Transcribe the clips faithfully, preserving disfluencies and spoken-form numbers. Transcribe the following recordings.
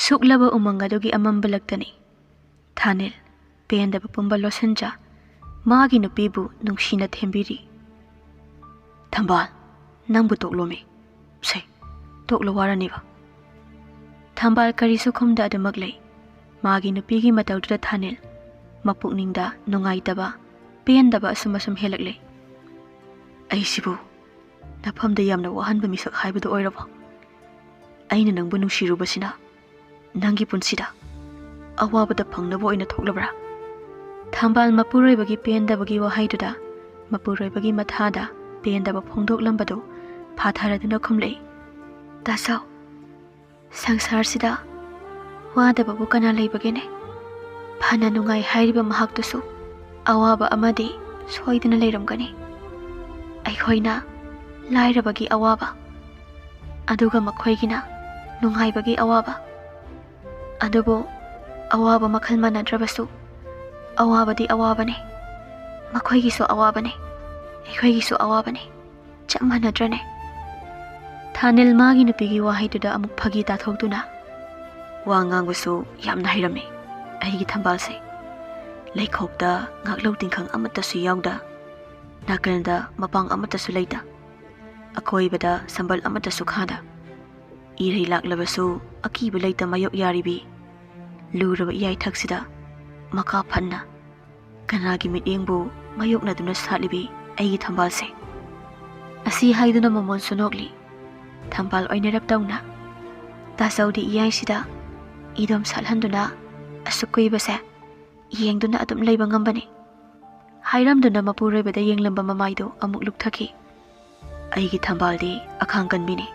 ꯊꯨꯛꯂꯕ ꯎꯃꯪ ꯑꯗꯨꯒꯤ ꯑꯃꯝꯕ ꯂꯛꯇꯅꯤ ꯊꯥꯅꯤꯜ ꯄꯦꯟꯗꯕ ꯄꯨꯝꯕ ꯂꯣꯠꯁꯤꯟꯖ ꯃꯥꯒꯤ ꯅꯨꯄꯤꯕꯨ ꯅꯨꯡꯁꯤꯅ ꯊꯦꯝꯕꯤꯔꯤ꯫ "ꯊꯝꯕꯥꯜ, ꯅꯪꯕꯨ ꯇꯣꯛꯂꯣꯃꯤ꯫ ꯁꯦ, ꯇꯣꯛꯂꯣ ꯋꯥꯔꯅꯤꯕ?" ꯊꯝꯕꯥꯜ ꯀꯔꯤꯁꯨ ꯈꯨꯝꯗ ꯑꯗꯨꯃꯛ ꯂꯩ꯫ ꯃꯥꯒꯤ ꯅꯨꯄꯤꯒꯤ ꯃꯇꯧꯗꯨꯗ ꯊꯥꯅꯤꯜ ꯃꯄꯨꯛꯅꯤꯡꯗ ꯅꯨꯡꯉꯥꯏꯇꯕ, ꯄꯦꯟꯗꯕ ꯑꯁꯨꯝ ꯑꯁꯨꯝ ꯍꯦꯜꯂꯛꯂꯦ꯫ "ꯑꯩꯁꯤꯕꯨ ꯅꯐꯝꯗ ꯌꯥꯝꯅ ꯋꯥꯍꯟꯕ ꯃꯤꯁꯛ ꯍꯥꯏꯕꯗꯨ ꯑꯣꯏꯔꯕꯣ? ꯑꯩꯅ ꯅꯪꯕꯨ ꯅꯨꯡꯁꯤꯔꯨꯕꯁꯤꯅ ꯅꯪꯒꯤ ꯄꯨꯟꯁꯤꯗ ꯑꯋꯥꯕꯗ ꯐꯪꯅꯕ ꯑꯣꯏꯅ ꯊꯣꯛꯂꯕ꯭ꯔꯥ?" ꯊꯝꯕꯥꯜ ꯃꯄꯨꯔꯣꯏꯕꯒꯤ ꯄꯦꯟꯗꯕꯒꯤ ꯋꯥꯍꯩꯗꯨꯗ ꯃꯄꯨꯔꯣꯏꯕꯒꯤ ꯃꯊꯥꯗ ꯄꯦꯟꯗꯕ ꯐꯣꯡꯗꯣꯛꯂꯝꯕꯗꯨ ꯐꯥꯊꯔꯗꯨꯅ ꯈꯨꯝꯂꯛꯏ꯫ "ꯇꯥꯆꯧ, ꯁꯪꯁꯥꯔꯁꯤꯗ ꯋꯥꯗꯕꯕꯨ ꯀꯅꯥ ꯂꯩꯕꯒꯦꯅꯦ? ꯐꯅ ꯅꯨꯡꯉꯥꯏ ꯍꯥꯏꯔꯤꯕ ꯃꯍꯥꯛꯇꯨꯁꯨ ꯑꯋꯥꯕ ꯑꯃꯗꯤ ꯁꯣꯏꯗꯅ ꯂꯩꯔꯝꯒꯅꯤ꯫ ꯑꯩꯈꯣꯏꯅ ꯂꯥꯏꯔꯕꯒꯤ ꯑꯋꯥꯕ, ꯑꯗꯨꯒ ꯃꯈꯣꯏꯒꯤꯅ ꯅꯨꯡꯉꯥꯏꯕꯒꯤ ꯑꯋꯥꯕ꯫ ꯑꯗꯨꯕꯨ ꯑꯋꯥꯕ ꯃꯈꯜ ꯃꯥꯟꯅꯗ꯭ꯔꯕꯁꯨ ꯑꯋꯥꯕꯗꯤ ꯑꯋꯥꯕꯅꯤ꯫ ꯃꯈꯣꯏꯒꯤꯁꯨ ꯑꯋꯥꯕꯅꯤ, ꯑꯩꯈꯣꯏꯒꯤꯁꯨ ꯑꯋꯥꯕꯅꯤ꯫ ꯆꯞ ꯃꯥꯟꯅꯗ꯭ꯔꯅꯦ?" ꯊꯥꯅꯤꯜ ꯃꯥꯒꯤ ꯅꯨꯄꯤꯒꯤ ꯋꯥꯍꯩꯗꯨꯗ ꯑꯃꯨꯛ ꯐꯥꯒꯤ ꯇꯥꯊꯣꯛꯇꯨꯅ, "ꯋꯥ ꯉꯥꯡꯕꯁꯨ ꯌꯥꯝꯅ ꯍꯩꯔꯝꯃꯤ ꯑꯩꯒꯤ ꯊꯝꯕꯥꯜꯁꯦ꯫ ꯂꯩꯈꯣꯛꯇ ꯉꯥꯛꯂꯧ ꯇꯤꯡꯈꯪ ꯑꯃꯠꯇꯁꯨ ꯌꯥꯎꯗ, ꯅꯥꯀꯟꯗ ꯃꯄꯥꯡ ꯑꯃꯠꯇꯁꯨ ꯂꯩꯇ, ꯑꯀꯣꯏꯕꯗ ꯁꯝꯕꯜ ꯑꯃꯠꯇꯁꯨ ꯈꯥꯗ, ꯏꯔꯩ ꯂꯥꯛꯂꯕꯁꯨ ꯑꯀꯤꯕ ꯂꯩꯇ ꯃꯥꯌꯣꯛ ꯌꯥꯔꯤꯕꯤ ꯂꯨꯔꯕ ꯏꯌꯥꯏꯊꯛꯁꯤꯗ ꯃꯀꯥ ꯐꯟꯅ ꯀꯅꯥꯒꯤ ꯃꯤꯠꯌꯦꯡꯕꯨ ꯃꯥꯌꯣꯛꯅꯗꯨꯅ ꯁꯥꯠꯂꯤꯕꯤ ꯑꯩꯒꯤ ꯊꯝꯕꯥꯜꯁꯦ?" ꯑꯁꯤ ꯍꯥꯏꯗꯨꯅ ꯃꯃꯣꯟꯁꯨ ꯅꯣꯛꯂꯤ꯫ ꯊꯝꯕꯥꯜ ꯑꯣꯏꯅꯔꯞ ꯇꯧꯅ, "ꯇꯥꯆꯧꯗꯤ ꯏꯌꯥꯏꯁꯤꯗ ꯏꯗꯣꯝ ꯁꯥꯠꯍꯟꯗꯨꯅ ꯑꯁꯨꯛ ꯀꯨꯏꯕꯁꯦ ꯌꯦꯡꯗꯨꯅ ꯑꯗꯨꯝ ꯂꯩꯕ ꯉꯝꯕꯅꯤ?" ꯍꯥꯏꯔꯝꯗꯨꯅ ꯃꯄꯨꯔꯣꯏꯕꯗ ꯌꯦꯡꯂꯝꯕ ꯃꯃꯥꯏꯗꯨ ꯑꯃꯨꯛ ꯂꯨꯞꯊꯈꯤ꯫ "ꯑꯩꯒꯤ ꯊꯝꯕꯥꯜꯗꯤ ꯑꯈꯥꯡ ꯀꯟꯕꯤꯅꯤ,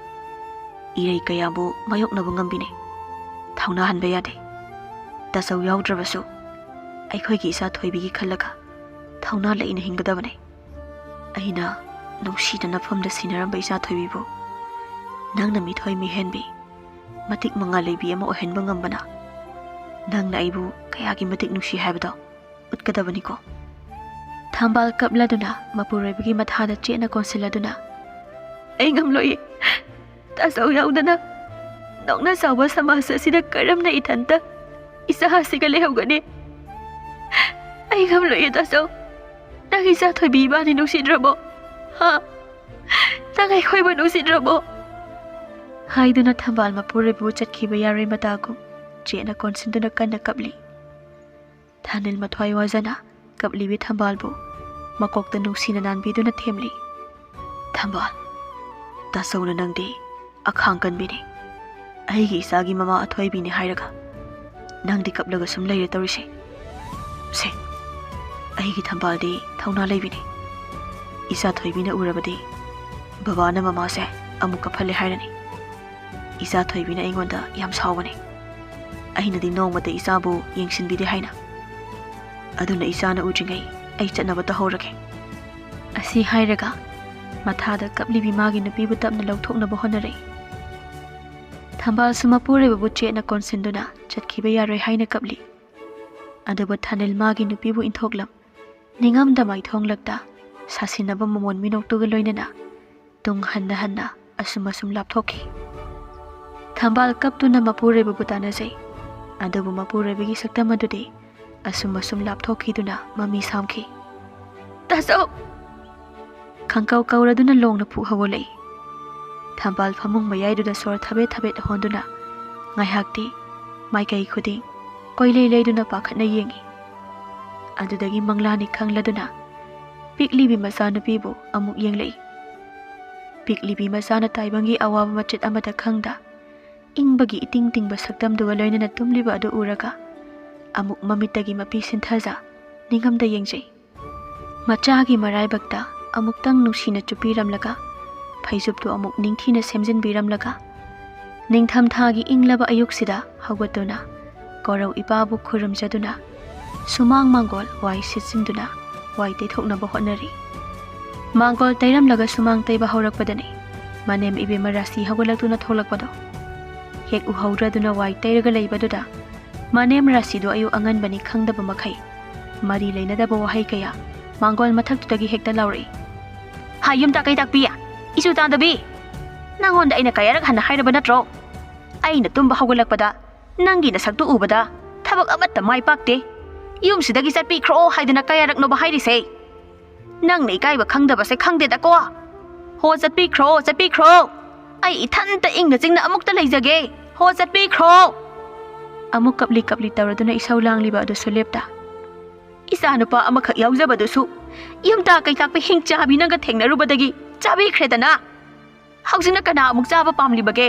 ꯏꯔꯩ ꯀꯌꯥꯕꯨ ꯃꯥꯌꯣꯛꯅꯕ ꯉꯝꯕꯤꯅꯤ꯫ ꯊꯧꯅꯥ ꯍꯟꯕ ꯌꯥꯗꯦ꯫ ꯇꯥꯆꯧ ꯌꯥꯎꯗ꯭ꯔꯕꯁꯨ ꯑꯩꯈꯣꯏꯒꯤ ꯏꯆꯥ ꯊꯣꯏꯕꯤꯒꯤ ꯈꯜꯂꯒ ꯊꯧꯅꯥ ꯂꯩꯅ ꯍꯤꯡꯒꯗꯕꯅꯤ꯫ ꯑꯩꯅ ꯅꯨꯡꯁꯤꯅ ꯅꯐꯝꯗ ꯁꯤꯟꯅꯔꯝꯕ ꯏꯆꯥ ꯊꯣꯏꯕꯤꯕꯨ ꯅꯪꯅ ꯃꯤꯊꯣꯏ ꯃꯤꯍꯦꯟꯕꯤ, ꯃꯇꯤꯛ ꯃꯉꯥ ꯂꯩꯕꯤ ꯑꯃ ꯑꯣꯏꯍꯟꯕ ꯉꯝꯕꯅ ꯅꯪꯅ ꯑꯩꯕꯨ ꯀꯌꯥꯒꯤ ꯃꯇꯤꯛ ꯅꯨꯡꯁꯤ ꯍꯥꯏꯕꯗꯣ ꯎꯠꯀꯗꯕꯅꯤꯀꯣ?" ꯊꯝꯕꯥꯜ ꯀꯞꯂꯗꯨꯅ ꯃꯄꯨꯔꯣꯏꯕꯒꯤ ꯃꯊꯥꯗ ꯆꯦꯠꯅ ꯀꯣꯟꯁꯤꯜꯂꯗꯨꯅ, "ꯑꯩ ꯉꯝꯂꯣꯏꯌꯦ, ꯇꯥꯆꯧ ꯌꯥꯎꯗꯅ ꯅꯧꯅ ꯆꯥꯎꯕ ꯁꯃꯥꯖ ꯑꯁꯤꯗ ꯀꯔꯝꯅ ꯏꯊꯟꯇ ꯏꯆꯥ ꯑꯁꯤꯒ ꯂꯩꯍꯧꯒꯅꯤ? ꯑꯩ ꯉꯝꯂꯣꯏꯌꯦ ꯇꯥꯆꯧ꯫ ꯅꯪ ꯏꯆꯥ ꯊꯣꯏꯕꯤ ꯏꯕꯥꯅꯤ ꯅꯨꯡꯁꯤꯗ꯭ꯔꯕꯣ? ꯍꯥ? ꯅꯪ ꯑꯩꯈꯣꯏꯕꯨ ꯅꯨꯡꯁꯤꯗ꯭ꯔꯕꯣ?" ꯍꯥꯏꯗꯨꯅ ꯊꯝꯕꯥꯜ ꯃꯄꯨꯔꯣꯏꯕꯕꯨ ꯆꯠꯈꯤꯕ ꯌꯥꯔꯣꯏ ꯃꯇꯥꯒꯨꯝ ꯆꯦꯠꯅ ꯀꯣꯟꯁꯤꯟꯗꯨꯅ ꯀꯟꯅ ꯀꯞꯂꯤ꯫ ꯊꯥꯅꯤꯜ ꯃꯊ꯭ꯋꯥꯏ ꯋꯥꯖꯅ ꯀꯞꯂꯤꯕꯤ ꯊꯝꯕꯥꯜꯕꯨ ꯃꯀꯣꯛꯇ ꯅꯨꯡꯁꯤꯅ ꯅꯥꯟꯕꯤꯗꯨꯅ ꯊꯦꯝꯂꯤ꯫ "ꯊꯝꯕꯥꯜ, ꯇꯥꯆꯧꯅ ꯅꯪꯗꯤ ꯑꯈꯥꯡ ꯀꯟꯕꯤꯅꯤ꯫ ꯑꯩꯒꯤ ꯏꯆꯥꯒꯤ ꯃꯃꯥ ꯑꯊꯣꯏꯕꯤꯅꯤ ꯍꯥꯏꯔꯒ ꯅꯪꯗꯤ ꯀꯞꯂꯒ ꯁꯨꯝ ꯂꯩꯔꯦ ꯇꯧꯔꯤꯁꯦ꯫ ꯁꯦ, ꯑꯩꯒꯤ ꯊꯝꯕꯥꯜꯗꯤ ꯊꯧꯅꯥ ꯂꯩꯕꯤꯅꯤ꯫ ꯏꯆꯥ ꯊꯣꯏꯕꯤꯅ ꯎꯔꯕꯗꯤ ꯕꯕꯥꯅ ꯃꯃꯥꯁꯦ ꯑꯃꯨꯛ ꯀꯞꯍꯜꯂꯦ ꯍꯥꯏꯔꯅꯤ꯫ ꯏꯆꯥ ꯊꯣꯏꯕꯤꯅ ꯑꯩꯉꯣꯟꯗ ꯌꯥꯝ ꯁꯥꯎꯕꯅꯤ꯫ ꯑꯩꯅꯗꯤ ꯅꯣꯡꯃꯇ ꯏꯆꯥꯕꯨ ꯌꯦꯡꯁꯤꯟꯕꯤꯗꯦ ꯍꯥꯏꯅ꯫ ꯑꯗꯨꯅ ꯏꯆꯥꯅ ꯎꯗ꯭ꯔꯤꯉꯩ ꯑꯩ ꯆꯠꯅꯕ ꯇꯧꯍꯧꯔꯒꯦ꯫" ꯑꯁꯤ ꯍꯥꯏꯔꯒ ꯃꯊꯥꯗ ꯀꯞꯂꯤꯕꯤ ꯃꯥꯒꯤ ꯅꯨꯄꯤꯕꯨ ꯇꯞꯅ ꯂꯧꯊꯣꯛꯅꯕ ꯍꯣꯠꯅꯔꯛꯏ꯫ ꯊꯝꯕꯥꯜꯁꯨ ꯃꯄꯨꯔꯣꯏꯕꯕꯨ ꯆꯦꯠꯅ ꯀꯣꯟꯁꯤꯟꯗꯨꯅ ꯆꯠꯈꯤꯕ ꯌꯥꯔꯣꯏ ꯍꯥꯏꯅ ꯀꯞꯂꯤ꯫ ꯑꯗꯨꯕꯨ ꯊꯥꯅꯤꯜ ꯃꯥꯒꯤ ꯅꯨꯄꯤꯕꯨ ꯏꯟꯊꯣꯛꯂꯝ ꯅꯤꯡꯉꯝꯗ ꯃꯥꯏꯊꯣꯡꯂꯛꯇ ꯁꯥꯁꯤꯟꯅꯕ ꯃꯃꯣꯟ ꯃꯤꯅꯣꯛꯇꯨꯒ ꯂꯣꯏꯅꯅ ꯇꯨꯡ ꯍꯟꯅ ꯍꯟꯅ ꯑꯁꯨꯝ ꯑꯁꯨꯝ ꯂꯥꯞꯊꯣꯛꯈꯤ꯫ ꯊꯝꯕꯥꯜ ꯀꯞꯇꯨꯅ ꯃꯄꯨꯔꯣꯏꯕꯕꯨ ꯇꯥꯟꯅꯖꯩ꯫ ꯑꯗꯨꯕꯨ ꯃꯄꯨꯔꯣꯏꯕꯒꯤ ꯁꯛꯇꯝ ꯑꯗꯨꯗꯤ ꯑꯁꯨꯝ ꯑꯁꯨꯝ ꯂꯥꯞꯊꯣꯛꯈꯤꯗꯨꯅ ꯃꯃꯤ ꯁꯥꯝꯈꯤ꯫ "ꯇꯥꯆꯧ!" ꯈꯪꯀꯧ ꯀꯧꯔꯗꯨꯅ ꯂꯣꯡꯅ ꯐꯨꯛ ꯍꯧꯒꯠꯂꯛꯏ꯫ ꯊꯝꯕꯥꯜ ꯐꯃꯨꯡ ꯃꯌꯥꯏꯗꯨꯗ ꯁꯣꯔ ꯊꯕꯦꯠ ꯊꯕꯦꯠ ꯍꯣꯟꯗꯨꯅ ꯉꯥꯏꯍꯥꯛꯇꯤ ꯃꯥꯏꯀꯩ ꯈꯨꯗꯤꯡ ꯀꯣꯏꯂꯩ ꯂꯩꯗꯨꯅ ꯄꯥꯈꯠꯅ ꯌꯦꯡꯏ꯫ ꯑꯗꯨꯗꯒꯤ ꯃꯪꯂꯥꯅꯤ ꯈꯪꯂꯗꯨꯅ ꯄꯤꯛꯂꯤꯕꯤ ꯃꯆꯥꯅꯨꯄꯤꯕꯨ ꯑꯃꯨꯛ ꯌꯦꯡꯂꯛꯏ꯫ ꯄꯤꯛꯂꯤꯕꯤ ꯃꯆꯥꯅ ꯇꯥꯏꯕꯪꯒꯤ ꯑꯋꯥꯕ ꯃꯆꯦꯠ ꯑꯃꯠꯇ ꯈꯪꯗ ꯏꯪꯕꯒꯤ ꯏꯇꯤꯡ ꯇꯤꯡꯕ ꯁꯛꯇꯝꯗꯨꯒ ꯂꯣꯏꯅꯅ ꯇꯨꯝꯂꯤꯕ ꯑꯗꯨ ꯎꯔꯒ ꯑꯃꯨꯛ ꯃꯃꯤꯠꯇꯒꯤ ꯃꯄꯤ ꯁꯤꯟꯊꯖ ꯅꯤꯡꯉꯝꯗ ꯌꯦꯡꯖꯩ꯫ ꯃꯆꯥꯒꯤ ꯃꯔꯥꯏꯕꯛꯇ ꯑꯃꯨꯛꯇꯪ ꯅꯨꯡꯁꯤꯅ ꯆꯨꯞꯄꯤꯔꯝꯂꯒ, ꯐꯩꯖꯨꯞꯇꯨ ꯑꯃꯨꯛ ꯅꯤꯡꯊꯤꯅ ꯁꯦꯝꯖꯤꯟꯕꯤꯔꯝꯂꯒ, ꯅꯤꯡꯊꯝꯊꯥꯒꯤ ꯏꯪꯂꯕ ꯑꯌꯨꯛꯁꯤꯗ ꯍꯧꯒꯠꯇꯨꯅ ꯀꯣꯔꯧ ꯏꯄꯥꯕꯨ ꯈꯨꯔꯨꯝꯖꯗꯨꯅ ꯁꯨꯃꯥꯡ ꯃꯥꯡꯒꯣꯜ ꯋꯥꯏ ꯁꯤꯠꯆꯤꯟꯗꯨꯅ ꯋꯥꯏ ꯇꯩꯊꯣꯛꯅꯕ ꯍꯣꯠꯅꯔꯤ꯫ ꯃꯥꯡꯒꯣꯜ ꯇꯩꯔꯝꯂꯒ ꯁꯨꯃꯥꯡ ꯇꯩꯕ ꯍꯧꯔꯛꯄꯗꯅꯤ ꯃꯅꯦꯝ ꯏꯕꯦꯝꯃ ꯔꯥꯁꯤ ꯍꯧꯒꯠꯂꯛꯇꯨꯅ ꯊꯣꯛꯂꯛꯄꯗꯣ꯫ ꯍꯦꯛ ꯎꯍꯧꯗ꯭ꯔꯗꯨꯅ ꯋꯥꯏ ꯇꯩꯔꯒ ꯂꯩꯕꯗꯨꯗ ꯃꯅꯦꯝ ꯔꯥꯁꯤꯗꯨ ꯑꯌꯨꯛ ꯑꯉꯟꯕꯅꯤ ꯈꯪꯗꯕ ꯃꯈꯩ ꯃꯔꯤ ꯂꯩꯅꯗꯕ ꯋꯥꯍꯩ ꯀꯌꯥ ꯃꯥꯡꯒꯣꯜ ꯃꯊꯛꯇꯨꯗꯒꯤ ꯍꯦꯛꯇ ꯂꯥꯎꯔꯛꯏ꯫ "ꯍꯥꯏ ꯌꯨꯝ ꯇꯥꯀꯩ ꯇꯥꯛꯄꯤ! ꯏꯆꯨ ꯇꯥꯟꯗꯕꯤ! ꯅꯪꯉꯣꯟꯗ ꯑꯩꯅ ꯀꯌꯥꯔꯛ ꯍꯟꯅ ꯍꯥꯏꯔꯕ ꯅꯠꯇ꯭ꯔꯣ? ꯑꯩꯅ ꯇꯨꯝꯕ ꯍꯧꯒꯠꯂꯛꯄꯗ ꯅꯪꯒꯤ ꯅꯁꯛꯇꯨ ꯎꯕꯗ ꯊꯕꯛ ꯑꯃꯠꯇ ꯃꯥꯏ ꯄꯥꯛꯇꯦ꯫ ꯌꯨꯝꯁꯤꯗꯒꯤ ꯆꯠꯄꯤꯈ꯭ꯔꯣ ꯍꯥꯏꯗꯅ ꯀꯌꯥꯔꯛꯅꯣꯕ ꯍꯥꯏꯔꯤꯁꯦ? ꯅꯪꯅ ꯏꯀꯥꯏꯕ ꯈꯪꯗꯕꯁꯦ ꯈꯪꯗꯦꯗꯀꯣ꯫ ꯍꯣ, ꯆꯠꯄꯤꯈ꯭ꯔꯣ, ꯆꯠꯄꯤꯈ꯭ꯔꯣ꯫ ꯑꯩ ꯏꯊꯟꯇ ꯏꯪꯅ ꯆꯤꯡꯅ ꯑꯃꯨꯛꯇ ꯂꯩꯖꯒꯦ꯫ ꯍꯣ, ꯆꯠꯄꯤꯈ꯭ꯔꯣ꯫ ꯑꯃꯨꯛ ꯀꯞꯂꯤ ꯀꯞꯂꯤ ꯇꯧꯔꯗꯨꯅ ꯏꯁꯧ ꯂꯥꯡꯂꯤꯕ ꯑꯗꯨꯁꯨ ꯂꯦꯞꯇ꯫ ꯏꯆꯥꯅꯨꯄꯥ ꯑꯃꯈꯛ ꯌꯥꯎꯖꯕꯗꯨꯁꯨ ꯌꯨꯝꯗ ꯀꯩꯇꯥꯛꯄ ꯍꯤꯡꯆꯥꯕꯤ ꯅꯪꯒ ꯊꯦꯡꯅꯔꯨꯕꯗꯒꯤ ꯆꯥꯕꯤꯈ꯭ꯔꯦꯗꯅ꯫ ꯍꯧꯖꯤꯛꯅ ꯀꯅꯥ ꯑꯃꯨꯛ ꯆꯥꯕ ꯄꯥꯝꯂꯤꯕꯒꯦ?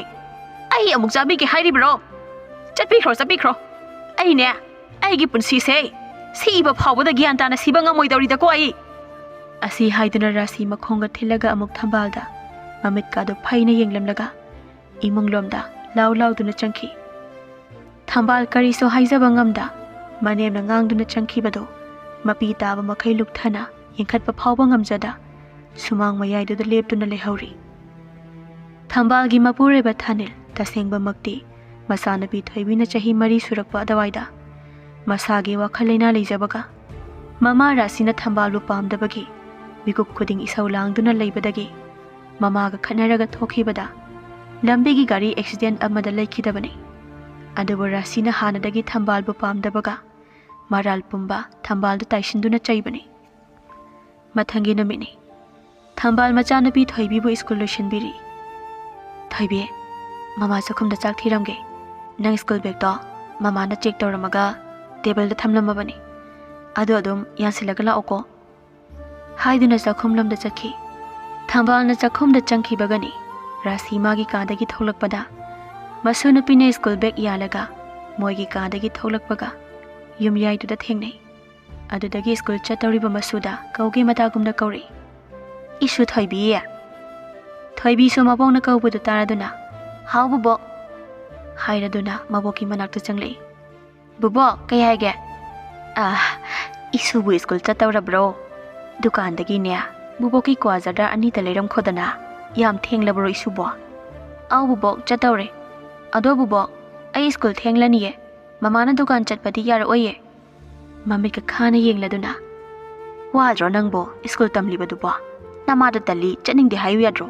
ꯑꯩ ꯑꯃꯨꯛ ꯆꯥꯕꯤꯒꯦ ꯍꯥꯏꯔꯤꯕ꯭ꯔꯣ? ꯆꯠꯄꯤꯈ꯭ꯔꯣ, ꯆꯠꯄꯤꯈ꯭ꯔꯣ꯫ ꯑꯩꯅꯦ, ꯑꯩꯒꯤ ꯄꯨꯟꯁꯤꯁꯦ ꯁꯤꯕ ꯐꯥꯎꯕꯗ ꯒ꯭ꯌꯥꯟ ꯇꯥꯅ ꯁꯤꯕ ꯉꯝꯃꯣꯏꯗꯧꯔꯤꯗꯀꯣ ꯑꯩ꯫ ꯑꯁꯤ ꯍꯥꯏꯗꯨꯅ ꯔꯥꯁꯤ ꯃꯈꯣꯡꯒ ꯊꯤꯜꯂꯒ ꯑꯃꯨꯛ ꯊꯝꯕꯥꯜꯗ ꯃꯃꯤꯠꯀꯥꯗꯨ ꯐꯩꯅ ꯌꯦꯡꯂꯝꯂꯒ ꯏꯃꯨꯡꯂꯣꯝꯗ ꯂꯥꯎ ꯂꯥꯎꯗꯨꯅ ꯆꯪꯈꯤ꯫ ꯊꯝꯕꯥꯜ ꯀꯔꯤꯁꯨ ꯍꯥꯏꯖꯕ ꯉꯝꯗ ꯃꯅꯦꯝꯅ ꯉꯥꯡꯗꯨꯅ ꯆꯪꯈꯤꯕꯗꯨ ꯃꯄꯤ ꯇꯥꯕ ꯃꯈꯩ ꯂꯨꯞꯊꯅ ꯌꯦꯡꯈꯠꯄ ꯐꯥꯎꯕ ꯉꯝꯖꯗ ꯁꯨꯃꯥꯡ ꯃꯌꯥꯏꯗꯨꯗ ꯂꯦꯞꯇꯨꯅ ꯂꯩꯍꯧꯔꯤ꯫ ꯊꯝꯕꯥꯜꯒꯤ ꯃꯄꯨꯔꯣꯏꯕ ꯊꯥꯅꯤꯜ ꯇꯁꯦꯡꯕꯃꯛꯇꯤ ꯃꯆꯥꯅꯨꯄꯤ ꯊꯣꯏꯕꯤꯅ ꯆꯍꯤ ꯃꯔꯤ ꯁꯨꯔꯛꯄ ꯑꯗꯨꯋꯥꯏꯗ ꯃꯁꯥꯒꯤ ꯋꯥꯈꯜ ꯂꯩꯅꯥ ꯂꯩꯖꯕꯒ ꯃꯃꯥ ꯔꯥꯁꯤꯅ ꯊꯝꯕꯥꯜꯕꯨ ꯄꯥꯝꯗꯕꯒꯤ ꯃꯤꯀꯨꯞ ꯈꯨꯗꯤꯡ ꯏꯁꯧ ꯂꯥꯡꯗꯨꯅ ꯂꯩꯕꯗꯒꯤ ꯃꯃꯥꯒ ꯈꯠꯅꯔꯒ ꯊꯣꯛꯈꯤꯕꯗ ꯂꯝꯕꯤꯒꯤ ꯒꯥꯔꯤ ꯑꯦꯛꯁꯤꯗꯦꯟ ꯑꯃꯗ ꯂꯩꯈꯤꯗꯕꯅꯤ꯫ ꯑꯗꯨꯕꯨ ꯔꯥꯁꯤꯅ ꯍꯥꯟꯅꯗꯒꯤ ꯊꯝꯕꯥꯜꯕꯨ ꯄꯥꯝꯗꯕꯒ ꯃꯔꯥꯜ ꯄꯨꯝꯕ ꯊꯝꯕꯥꯜꯗ ꯇꯥꯏꯁꯤꯟꯗꯨꯅ ꯆꯩꯕꯅꯤ꯫ ꯃꯊꯪꯒꯤ ꯅꯨꯃꯤꯠꯅꯤ꯫ ꯊꯝꯕꯥꯜ ꯃꯆꯥꯅꯨꯄꯤ ꯊꯣꯏꯕꯤꯕꯨ ꯁ꯭ꯀꯨꯜ ꯂꯣꯏꯁꯤꯟꯕꯤꯔꯤ꯫ "ꯊꯣꯏꯕꯤ, ꯃꯃꯥ ꯆꯥꯛꯈꯨꯝꯗ ꯆꯥꯛ ꯊꯤꯔꯝꯒꯦ꯫ ꯅꯪ ꯁ꯭ꯀꯨꯜ ꯕꯦꯒꯇꯣ ꯃꯃꯥꯅ ꯆꯦꯛ ꯇꯧꯔꯝꯃꯒ ꯇꯦꯕꯜꯗ ꯊꯝꯂꯝꯃꯕꯅꯤ꯫ ꯑꯗꯨ ꯑꯗꯨꯝ ꯌꯥꯟꯁꯤꯜꯂꯒ ꯂꯥꯛꯑꯣꯀꯣ"꯫ ꯍꯥꯏꯗꯨꯅ ꯆꯥꯛꯈꯨꯝꯂꯣꯝꯗ ꯆꯠꯈꯤ꯫ ꯊꯝꯕꯥꯜꯅ ꯆꯥꯛꯈꯨꯝꯗ ꯆꯪꯈꯤꯕꯒꯅꯤ ꯔꯥꯁꯤ ꯃꯥꯒꯤ ꯀꯥꯗꯒꯤ ꯊꯣꯛꯂꯛꯄꯗ ꯃꯁꯨ ꯅꯨꯄꯤꯅ ꯁ꯭ꯀꯨꯜ ꯕꯦꯒ ꯌꯥꯜꯂꯒ ꯃꯣꯏꯒꯤ ꯀꯥꯗꯒꯤ ꯊꯣꯛꯂꯛꯄꯒ ꯌꯨꯝꯌꯥꯏꯗꯨꯗ ꯊꯦꯡꯅꯩ꯫ ꯑꯗꯨꯗꯒꯤ ꯁ꯭ꯀꯨꯜ ꯆꯠꯇꯧꯔꯤꯕ ꯃꯁꯨꯗ ꯀꯧꯒꯦ ꯃꯇꯥꯒꯨꯝꯅ ꯀꯧꯔꯛꯏ, "ꯏꯁꯨ ꯊꯣꯏꯕꯤ!" ꯊꯣꯏꯕꯤꯁꯨ ꯃꯕꯣꯛꯅ ꯀꯧꯕꯗꯨ ꯇꯥꯔꯗꯨꯅ, "ꯍꯥꯎ ꯕꯨꯕꯣꯛ" ꯍꯥꯏꯔꯗꯨꯅ ꯃꯕꯣꯛꯀꯤ ꯃꯅꯥꯛꯇ ꯆꯪꯂꯛꯏ꯫ "ꯕꯨꯕꯣꯛ, ꯀꯩ ꯍꯥꯏꯒꯦ?" "ꯑꯥ, ꯏꯁꯨꯕꯨ ꯁ꯭ꯀꯨꯜ ꯆꯠꯇꯧꯔꯕ꯭ꯔꯣ? ꯗꯨꯀꯥꯟꯗꯒꯤꯅꯦ ꯕꯨꯕꯣꯛꯀꯤ ꯀ꯭ꯋꯥ ꯖꯥꯔꯗꯔ ꯑꯅꯤꯗ ꯂꯩꯔꯝꯈꯣꯗꯅ꯫ ꯌꯥꯝ ꯊꯦꯡꯂꯕ꯭ꯔꯣ ꯏꯁꯨꯕꯣ?" "ꯑꯧ ꯕꯨꯕꯣꯛ, ꯆꯠꯇꯧꯔꯦ꯫ ꯑꯗꯣ ꯕꯨꯕꯣꯛ, ꯑꯩ ꯁ꯭ꯀꯨꯜ ꯊꯦꯡꯂꯅꯤꯌꯦ꯫ ꯃꯃꯥꯅ ꯗꯨꯀꯥꯟ ꯆꯠꯄꯗꯤ ꯌꯥꯔꯛꯑꯣꯏꯌꯦ"꯫ ꯃꯃꯤꯠꯀ ꯈꯥꯅ ꯌꯦꯡꯂꯗꯨꯅ, "ꯋꯥꯗ꯭ꯔꯣ ꯅꯪꯕꯣ ꯁ꯭ꯀꯨꯜ ꯇꯝꯂꯤꯕꯗꯨꯕꯣ? ꯅꯃꯥꯗ ꯇꯜꯂꯤ, ꯆꯠꯅꯤꯡꯗꯦ ꯍꯥꯏꯌꯨ ꯌꯥꯗ꯭ꯔꯣ?"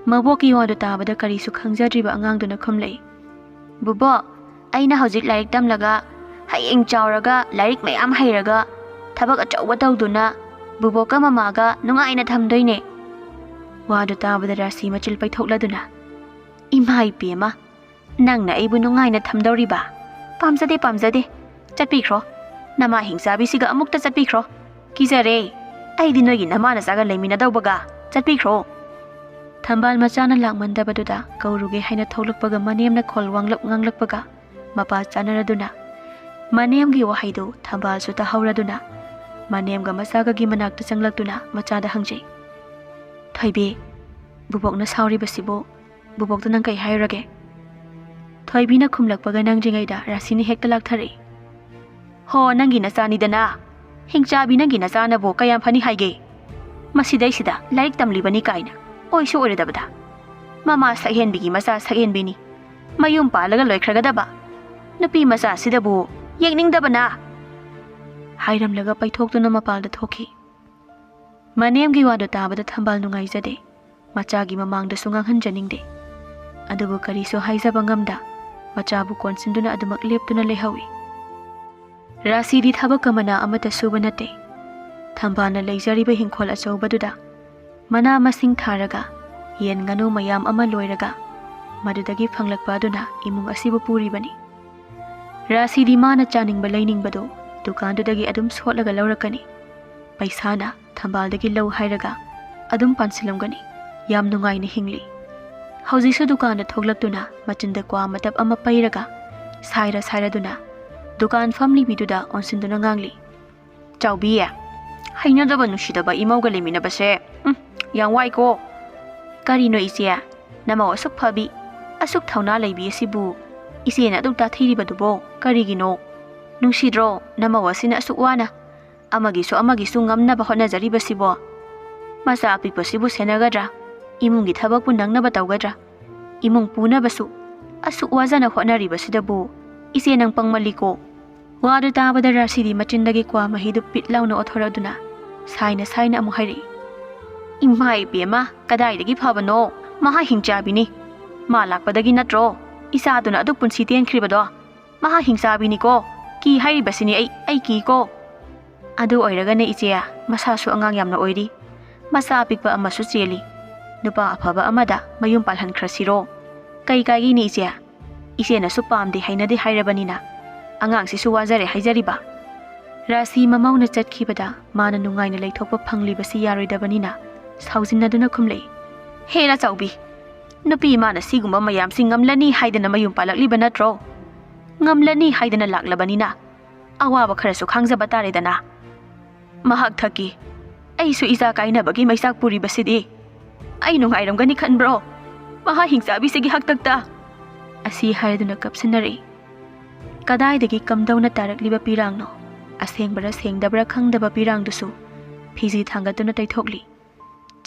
ꯃꯕꯣꯛꯀꯤ ꯋꯥꯗꯨ ꯇꯥꯕꯗ ꯀꯔꯤꯁꯨ ꯈꯪꯖꯗ꯭ꯔꯤꯕ ꯑꯉꯥꯡꯗꯨꯅ ꯈꯨꯝꯂꯛꯏ, "ꯕꯨꯕꯣꯛ, ꯑꯩꯅ ꯍꯧꯖꯤꯛ ꯂꯥꯏꯔꯤꯛ ꯇꯝꯂꯒ ꯍꯌꯦꯡ ꯆꯥꯎꯔꯒ ꯂꯥꯏꯔꯤꯛ ꯃꯌꯥꯝ ꯍꯩꯔꯒ ꯊꯕꯛ ꯑꯆꯧꯕ ꯇꯧꯗꯨꯅ ꯕꯨꯕꯣꯛꯀ ꯃꯃꯥꯒ ꯅꯨꯡꯉꯥꯏꯅ ꯊꯝꯗꯣꯏꯅꯦ꯫" ꯋꯥꯗꯨ ꯇꯥꯕꯗ ꯔꯥꯁꯤ ꯃꯆꯤꯜ ꯄꯩꯊꯣꯛꯂꯗꯨꯅ, "ꯏꯃꯥ ꯏꯕꯦꯝꯃ, ꯅꯪꯅ ꯑꯩꯕꯨ ꯅꯨꯡꯉꯥꯏꯅ ꯊꯝꯗꯧꯔꯤꯕ? ꯄꯥꯝꯖꯗꯦ, ꯄꯥꯝꯖꯗꯦ꯫ ꯆꯠꯄꯤꯈ꯭ꯔꯣ꯫ ꯅꯃꯥ ꯍꯤꯡꯆꯥꯕꯤꯁꯤꯒ ꯑꯃꯨꯛꯇ ꯆꯠꯄꯤꯈ꯭ꯔꯣ꯫ ꯀꯤꯖꯔꯦ꯫ ꯑꯩꯗꯤ ꯅꯣꯏꯒꯤ ꯅꯃꯥ ꯅꯆꯥꯒ ꯂꯩꯃꯤꯟꯅꯗꯧꯕꯒ꯫ ꯆꯠꯄꯤꯈ꯭ꯔꯣ꯫" ꯊꯝꯕꯥꯜ ꯃꯆꯥꯅ ꯂꯥꯛꯃꯟꯗꯕꯗꯨꯗ ꯀꯧꯔꯨꯒꯦ ꯍꯥꯏꯅ ꯊꯣꯛꯂꯛꯄꯒ ꯃꯅꯦꯝꯅ ꯈꯣꯜ ꯋꯥꯡꯂꯞ ꯉꯥꯡꯂꯛꯄꯒ ꯃꯄꯥ ꯆꯥꯅꯔꯗꯨꯅ ꯃꯅꯦꯝꯒꯤ ꯋꯥꯍꯩꯗꯨ ꯊꯝꯕꯥꯜꯁꯨ ꯇꯥꯍꯧꯔꯗꯨꯅ ꯃꯅꯦꯝꯒ ꯃꯆꯥꯒꯒꯤ ꯃꯅꯥꯛꯇ ꯆꯪꯂꯛꯇꯨꯅ ꯃꯆꯥꯗ ꯍꯪꯖꯩ, "ꯊꯣꯏꯕꯤ, ꯕꯨꯕꯣꯛꯅ ꯁꯥꯎꯔꯤꯕꯁꯤꯕꯨ ꯕꯨꯕꯣꯛꯇ ꯅꯪ ꯀꯩ ꯍꯥꯏꯔꯨꯔꯒꯦ?" ꯊꯣꯏꯕꯤꯅ ꯈꯨꯝꯂꯛꯄꯒ ꯅꯪꯗ꯭ꯔꯤꯉꯩꯗ ꯔꯥꯁꯤꯅ ꯍꯦꯛꯇ ꯂꯥꯛꯊꯔꯛꯏ꯫ "ꯍꯣ, ꯅꯪꯒꯤ ꯅꯆꯥꯅꯤꯗꯅ꯫ ꯍꯤꯡꯆꯥꯕꯤ ꯅꯪꯒꯤ ꯅꯆꯥꯅꯕꯨ ꯀꯌꯥꯝ ꯐꯅꯤ ꯍꯥꯏꯒꯦ? ꯃꯁꯤꯗꯩꯁꯤꯗ ꯂꯥꯏꯔꯤꯛ ꯇꯝꯂꯤꯕꯅꯤ ꯀꯥꯏꯅ ꯑꯣꯏꯁꯨ ꯑꯣꯏꯔꯣꯏꯗꯕꯗ꯫ ꯃꯃꯥ ꯁꯛꯍꯦꯟꯕꯤꯒꯤ ꯃꯆꯥ ꯁꯛꯍꯦꯟꯕꯤꯅꯤ꯫ ꯃꯌꯨꯝ ꯄꯥꯜꯂꯒ ꯂꯣꯏꯈ꯭ꯔꯒꯗꯕ ꯅꯨꯄꯤ ꯃꯆꯥꯁꯤꯗꯕꯨ ꯌꯦꯡꯅꯤꯡꯗꯕꯅ!" ꯍꯥꯏꯔꯝꯂꯒ ꯄꯩꯊꯣꯛꯇꯨꯅ ꯃꯄꯥꯜꯗ ꯊꯣꯛꯈꯤ꯫ ꯃꯅꯦꯝꯒꯤ ꯋꯥꯗꯨ ꯇꯥꯕꯗ ꯊꯝꯕꯥꯜ ꯅꯨꯡꯉꯥꯏꯖꯗꯦ꯫ ꯃꯆꯥꯒꯤ ꯃꯃꯥꯡꯗꯁꯨ ꯉꯥꯡꯍꯟꯖꯅꯤꯡꯗꯦ꯫ ꯑꯗꯨꯕꯨ ꯀꯔꯤꯁꯨ ꯍꯥꯏꯖꯕ ꯉꯝꯗ ꯃꯆꯥꯕꯨ ꯀꯣꯟꯁꯤꯟꯗꯨꯅ ꯑꯗꯨꯃꯛ ꯂꯦꯞꯇꯨꯅ ꯂꯩꯍꯧꯏ꯫ ꯔꯥꯁꯤꯗꯤ ꯊꯕꯛꯀ ꯃꯅꯥ ꯑꯃꯠꯇ ꯁꯨꯕ ꯅꯠꯇꯦ꯫ ꯊꯝꯕꯥꯜꯅ ꯂꯩꯖꯔꯤꯕ ꯍꯤꯡꯈꯣꯜ ꯑꯆꯧꯕꯗꯨꯗ ꯃꯅꯥ ꯃꯁꯤꯡ ꯊꯥꯔꯒ ꯌꯦꯟ ꯉꯥꯅꯨ ꯃꯌꯥꯝ ꯑꯃ ꯂꯣꯏꯔꯒ ꯃꯗꯨꯗꯒꯤ ꯐꯪꯂꯛꯄ ꯑꯗꯨꯅ ꯏꯃꯨꯡ ꯑꯁꯤꯕꯨ ꯄꯨꯔꯤꯕꯅꯤ꯫ ꯔꯥꯁꯤꯗꯤ ꯃꯥꯅ ꯆꯥꯅꯤꯡꯕ ꯂꯩꯅꯤꯡꯕꯗꯨ ꯗꯨꯀꯥꯟꯗꯨꯗꯒꯤ ꯑꯗꯨꯝ ꯁꯣꯠꯂꯒ ꯂꯧꯔꯛꯀꯅꯤ꯫ ꯄꯩꯁꯥꯅ ꯊꯝꯕꯥꯜꯗꯒꯤ ꯂꯧ ꯍꯥꯏꯔꯒ ꯑꯗꯨꯝ ꯄꯥꯟꯁꯤꯜꯂꯝꯒꯅꯤ꯫ ꯌꯥꯝ ꯅꯨꯡꯉꯥꯏꯅ ꯍꯤꯡꯂꯤ꯫ ꯍꯧꯖꯤꯛꯁꯨ ꯗꯨꯀꯥꯟꯗ ꯊꯣꯛꯂꯛꯇꯨꯅ ꯃꯆꯤꯟꯗ ꯀ꯭ꯋꯥ ꯃꯇꯞ ꯑꯃ ꯄꯩꯔꯒ ꯁꯥꯏꯔ ꯁꯥꯏꯔꯗꯨꯅ ꯗꯨꯀꯥꯟ ꯐꯝꯂꯤꯕꯤꯗꯨꯗ ꯑꯣꯟꯁꯤꯟꯗꯨꯅ ꯉꯥꯡꯂꯤ꯫ "ꯆꯥꯎꯕꯤ, ꯍꯩꯅꯗꯕ ꯅꯨꯡꯁꯤꯗꯕ ꯏꯃꯧꯒ ꯂꯩꯃꯤꯟꯅꯕꯁꯦ, ꯎꯝ, ꯌꯥꯝ ꯋꯥꯏꯀꯣ꯫" "ꯀꯔꯤꯅꯣ ꯏꯆꯦ, ꯅꯃꯧ ꯑꯁꯨꯛ ꯐꯕꯤ, ꯑꯁꯨꯛ ꯊꯧꯅꯥ ꯂꯩꯕꯤ ꯑꯁꯤꯕꯨ ꯏꯆꯦꯅ ꯑꯗꯨꯛ ꯇꯥꯊꯤꯔꯤꯕꯗꯨꯕꯣ ꯀꯔꯤꯒꯤꯅꯣ? ꯅꯨꯡꯁꯤꯗ꯭ꯔꯣ ꯅꯃꯧ ꯑꯁꯤꯅ ꯑꯁꯨꯛ ꯋꯥꯅ ꯑꯃꯒꯤꯁꯨ ꯑꯃꯒꯤꯁꯨ ꯉꯝꯅꯕ ꯍꯣꯠꯅꯖꯔꯤꯕꯁꯤꯕꯣ? ꯃꯆꯥ ꯑꯄꯤꯛꯄꯁꯤꯕꯨ ꯁꯦꯟꯅꯒꯗ꯭ꯔꯥ? ꯏꯃꯨꯡꯒꯤ ꯊꯕꯛꯄꯨ ꯅꯪꯅꯕ ꯇꯧꯒꯗ꯭ꯔꯥ? ꯏꯃꯨꯡ ꯄꯨꯅꯕꯁꯨ ꯑꯁꯨꯛ ꯋꯥꯖꯅ ꯍꯣꯠꯅꯔꯤꯕꯁꯤꯗꯕꯨ ꯏꯆꯦ ꯅꯪ ꯄꯪꯃꯜꯂꯤꯀꯣ꯫" ꯋꯥꯗꯨ ꯇꯥꯕꯗ ꯔꯥꯁꯤꯗꯤ ꯃꯆꯤꯟꯗꯒꯤ ꯀ꯭ꯋꯥ ꯃꯍꯤꯗꯨ ꯄꯤꯠ ꯂꯥꯎꯅ ꯑꯣꯠꯊꯣꯔꯗꯨꯅ ꯁꯥꯏꯅ ꯁꯥꯏꯅ ꯑꯃꯨꯛ ꯍꯥꯏꯔꯛꯏ꯫ "ꯏꯃꯥ ꯏꯕꯦꯝꯃ, ꯀꯗꯥꯏꯗꯒꯤ ꯐꯕꯅꯣ? ꯃꯍꯥ ꯍꯤꯡꯆꯥꯕꯤꯅꯤ꯫ ꯃꯥ ꯂꯥꯛꯄꯗꯒꯤ ꯅꯠꯇ꯭ꯔꯣ "ꯏꯆꯥꯗꯨꯅ ꯑꯗꯨꯛ ꯄꯨꯟꯁꯤ ꯇꯦꯟꯈ꯭ꯔꯤꯕꯗꯣ ꯃꯍꯥ ꯍꯤꯡꯆꯥꯕꯤꯅꯤꯀꯣ꯫ ꯀꯤ ꯍꯥꯏꯔꯤꯕꯁꯤꯅꯤ ꯑꯩ, ꯑꯩ ꯀꯤꯀꯣ꯫ ꯑꯗꯨ ꯑꯣꯏꯔꯒꯅꯦ ꯏꯆꯦ, ꯃꯁꯥꯁꯨ ꯑꯉꯥꯡ ꯌꯥꯝꯅ ꯑꯣꯏꯔꯤ꯫ ꯃꯆꯥ ꯑꯄꯤꯛꯄ ꯑꯃꯁꯨ ꯆꯦꯜꯂꯤ꯫ ꯅꯨꯄꯥ ꯑꯐꯕ ꯑꯃꯗ ꯃꯌꯨꯝ ꯄꯥꯜꯍꯟꯈ꯭ꯔꯁꯤꯔꯣ? ꯀꯩ ꯀꯥꯏꯒꯦꯅꯦ ꯏꯆꯦ? ꯏꯆꯦꯅꯁꯨ ꯄꯥꯝꯗꯦ ꯍꯩꯅꯗꯦ ꯍꯥꯏꯔꯕꯅꯤꯅ ꯑꯉꯥꯡꯁꯤꯁꯨ ꯋꯥꯖꯔꯦ ꯍꯥꯏꯖꯔꯤꯕ"꯫ ꯔꯥꯁꯤ ꯃꯃꯧꯅ ꯆꯠꯈꯤꯕꯗ ꯃꯥꯅ ꯅꯨꯡꯉꯥꯏꯅ ꯂꯩꯊꯣꯛꯄ ꯐꯪꯂꯤꯕꯁꯤ ꯌꯥꯔꯣꯏꯗꯕꯅꯤꯅ ꯁꯥꯎꯖꯤꯟꯅꯗꯨꯅ ꯈꯨꯝꯂꯛꯏ꯫ "ꯍꯦꯔꯥ ꯆꯥꯎꯕꯤ, ꯅꯨꯄꯤ ꯏꯃꯥꯅ ꯁꯤꯒꯨꯝꯕ ꯃꯌꯥꯝꯁꯤ ꯉꯝꯂꯅꯤ ꯍꯥꯏꯗꯅ ꯃꯌꯨꯝ ꯄꯥꯜꯂꯛꯂꯤꯕ ꯅꯠꯇ꯭ꯔꯣ? ꯉꯝꯂꯅꯤ ꯍꯥꯏꯗꯅ ꯂꯥꯛꯂꯕꯅꯤꯅ ꯑꯋꯥꯕ ꯈꯔꯁꯨ ꯈꯥꯡꯖꯕ ꯇꯥꯔꯦꯗꯅ꯫ ꯃꯍꯥꯛ ꯊꯛꯀꯤ ꯑꯩꯁꯨ ꯏꯆꯥ ꯀꯥꯏꯅꯕꯒꯤ ꯃꯩꯆꯥꯛ ꯄꯨꯔꯤꯕꯁꯤꯗꯤ ꯑꯩ ꯅꯨꯡꯉꯥꯏꯔꯝꯒꯅꯤ ꯈꯟꯕ꯭ꯔꯣ? ꯃꯍꯥ ꯍꯤꯡꯆꯥꯕꯤꯁꯤꯒꯤ ꯍꯥꯛꯇꯛꯇ!" ꯑꯁꯤ ꯍꯥꯏꯗꯨꯅ ꯀꯞꯁꯤꯟꯅꯔꯛꯏ꯫ ꯀꯗꯥꯏꯗꯒꯤ ꯀꯝꯗꯧꯅ ꯇꯥꯔꯛꯂꯤꯕ ꯄꯤꯔꯥꯡꯅꯣ? ꯑꯁꯦꯡꯕꯔꯥ ꯁꯦꯡꯗꯕ꯭ꯔꯥ ꯈꯪꯗꯕ ꯄꯤꯔꯥꯡꯗꯨꯁꯨ ꯐꯤꯖꯤ ꯊꯥꯡꯒꯠꯇꯨꯅ ꯇꯩꯊꯣꯛꯂꯤ꯫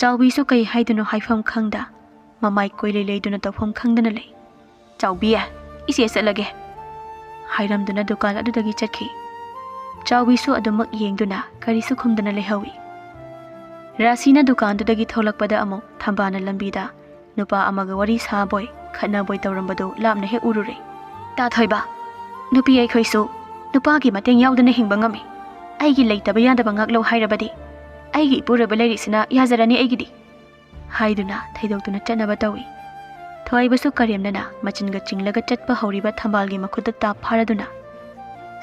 ꯆꯥꯎꯕꯤꯁꯨ ꯀꯩ ꯍꯥꯏꯗꯨꯅꯣ ꯍꯥꯏꯐꯝ ꯈꯪꯗ ꯃꯃꯥꯏ ꯀꯣꯏꯂꯩ ꯂꯩꯗꯨꯅ ꯇꯧꯐꯝ ꯈꯪꯗꯅ ꯂꯩ꯫ "ꯆꯥꯎꯕꯤ, ꯏꯆꯦ ꯆꯠꯂꯒꯦ" ꯍꯥꯏꯔꯝꯗꯨꯅ ꯗꯨꯀꯥꯟ ꯑꯗꯨꯗꯒꯤ ꯆꯠꯈꯤ꯫ ꯆꯥꯎꯕꯤꯁꯨ ꯑꯗꯨꯃꯛ ꯌꯦꯡꯗꯨꯅ ꯀꯔꯤꯁꯨ ꯈꯨꯝꯗꯅ ꯂꯩꯍꯧꯏ꯫ ꯔꯥꯁꯤꯅ ꯗꯨꯀꯥꯟꯗꯨꯗꯒꯤ ꯊꯣꯛꯂꯛꯄꯗ ꯑꯃꯨꯛ ꯊꯝꯕꯥꯜꯅ ꯂꯝꯕꯤꯗ ꯅꯨꯄꯥ ꯑꯃꯒ ꯋꯥꯔꯤ ꯁꯥꯕꯣꯏ ꯈꯠꯅꯕꯣꯏ ꯇꯧꯔꯝꯕꯗꯨ ꯂꯥꯞꯅ ꯍꯦꯛ ꯎꯔꯨꯔꯦ꯫ "ꯇꯥ ꯊꯣꯏꯕ, ꯅꯨꯄꯤ ꯑꯩꯈꯣꯏꯁꯨ ꯅꯨꯄꯥꯒꯤ ꯃꯇꯦꯡ ꯌꯥꯎꯗꯅ ꯍꯤꯡꯕ ꯉꯝꯃꯤ꯫ ꯑꯩꯒꯤ ꯂꯩꯇꯕ ꯌꯥꯗꯕ ꯉꯥꯛꯂꯧ ꯍꯥꯏꯔꯕꯗꯤ ꯑꯩꯒꯤ ꯏꯄꯨꯔꯣꯏꯕ ꯂꯩꯔꯤꯛꯁꯤꯅ ꯌꯥꯖꯔꯅꯤ ꯑꯩꯒꯤꯗꯤ" ꯍꯥꯏꯗꯨꯅ ꯊꯩꯗꯣꯛꯇꯨꯅ ꯆꯠꯅꯕ ꯇꯧꯏ꯫ ꯊꯣꯏꯕꯁꯨ ꯀꯔꯦꯝꯅꯅ ꯃꯆꯤꯟꯒ ꯆꯤꯡꯂꯒ ꯆꯠꯄ ꯍꯧꯔꯤꯕ ꯊꯝꯕꯥꯜꯒꯤ ꯃꯈꯨꯠꯇ ꯇꯥꯞ ꯐꯥꯔꯗꯨꯅ,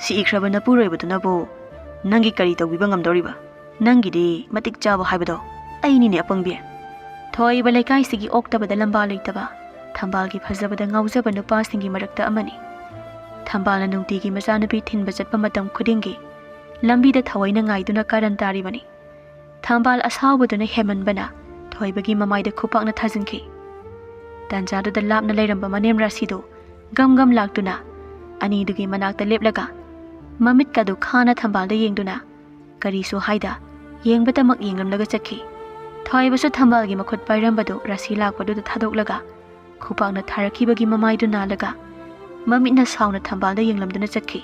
"ꯁꯤꯈ꯭ꯔꯕ ꯅꯄꯨꯔꯣꯏꯕꯗꯨꯅꯕꯨ ꯅꯪꯒꯤ ꯀꯔꯤ ꯇꯧꯕꯤꯕ ꯉꯝꯗꯧꯔꯤꯕ? ꯅꯪꯒꯤꯗꯤ ꯃꯇꯤꯛ ꯆꯥꯕ ꯍꯥꯏꯕꯗꯣ ꯑꯩꯅꯤꯅꯦ ꯑꯄꯪꯕꯤ"꯫ ꯊꯣꯏꯕ ꯂꯩꯀꯥꯏꯁꯤꯒꯤ ꯑꯣꯛꯇꯕꯗ ꯂꯝꯕꯥ ꯂꯩꯇꯕ, ꯊꯝꯕꯥꯜꯒꯤ ꯐꯖꯕꯗ ꯉꯥꯎꯖꯕ ꯅꯨꯄꯥꯁꯤꯡꯒꯤ ꯃꯔꯛꯇ ꯑꯃꯅꯤ꯫ ꯊꯝꯕꯥꯜꯅ ꯅꯨꯡꯇꯤꯒꯤ ꯃꯆꯥꯅꯨꯄꯤ ꯊꯤꯟꯕ ꯆꯠꯄ ꯃꯇꯝ ꯈꯨꯗꯤꯡꯒꯤ ꯂꯝꯕꯤꯗ ꯊꯑꯣꯏꯅ ꯉꯥꯏꯗꯨꯅ ꯀꯥꯔꯟ ꯇꯥꯔꯤꯕꯅꯤ꯫ ꯊꯝꯕꯥꯜ ꯑꯁꯥꯎꯕꯗꯨꯅ ꯍꯦꯟꯃꯟꯕꯅ ꯊꯣꯏꯕꯒꯤ ꯃꯃꯥꯏꯗ ꯈꯨꯄꯥꯛꯅ ꯊꯥꯖꯤꯟꯈꯤ꯫ ꯇꯥꯟꯖꯥꯗꯨꯗ ꯂꯥꯞꯅ ꯂꯩꯔꯝꯕ ꯃꯅꯦꯝ ꯔꯥꯁꯤꯗꯨ ꯒꯝ ꯒꯝ ꯂꯥꯛꯇꯨꯅ ꯑꯅꯤꯗꯨꯒꯤ ꯃꯅꯥꯛꯇ ꯂꯦꯞꯂꯒ ꯃꯃꯤꯠꯀꯗꯨ ꯈꯥꯅ ꯊꯝꯕꯥꯜꯗ ꯌꯦꯡꯗꯨꯅ ꯀꯔꯤꯁꯨ ꯍꯥꯏꯗ ꯌꯦꯡꯕꯇꯃꯛ ꯌꯦꯡꯂꯝꯂꯒ ꯆꯠꯈꯤ꯫ ꯊꯣꯏꯕꯁꯨ ꯊꯝꯕꯥꯜꯒꯤ ꯃꯈꯨꯠ ꯄꯥꯏꯔꯝꯕꯗꯨ ꯔꯥꯁꯤ ꯂꯥꯛꯄꯗꯨꯗ ꯊꯥꯗꯣꯛꯂꯒ ꯈꯨꯄꯥꯛꯅ ꯊꯥꯔꯛꯈꯤꯕꯒꯤ ꯃꯃꯥꯏꯗꯨ ꯅꯥꯜꯂꯒ ꯃꯃꯤꯠꯅ ꯁꯥꯎꯅ ꯊꯝꯕꯥꯜꯗ ꯌꯦꯡꯂꯝꯗꯨꯅ ꯆꯠꯈꯤ꯫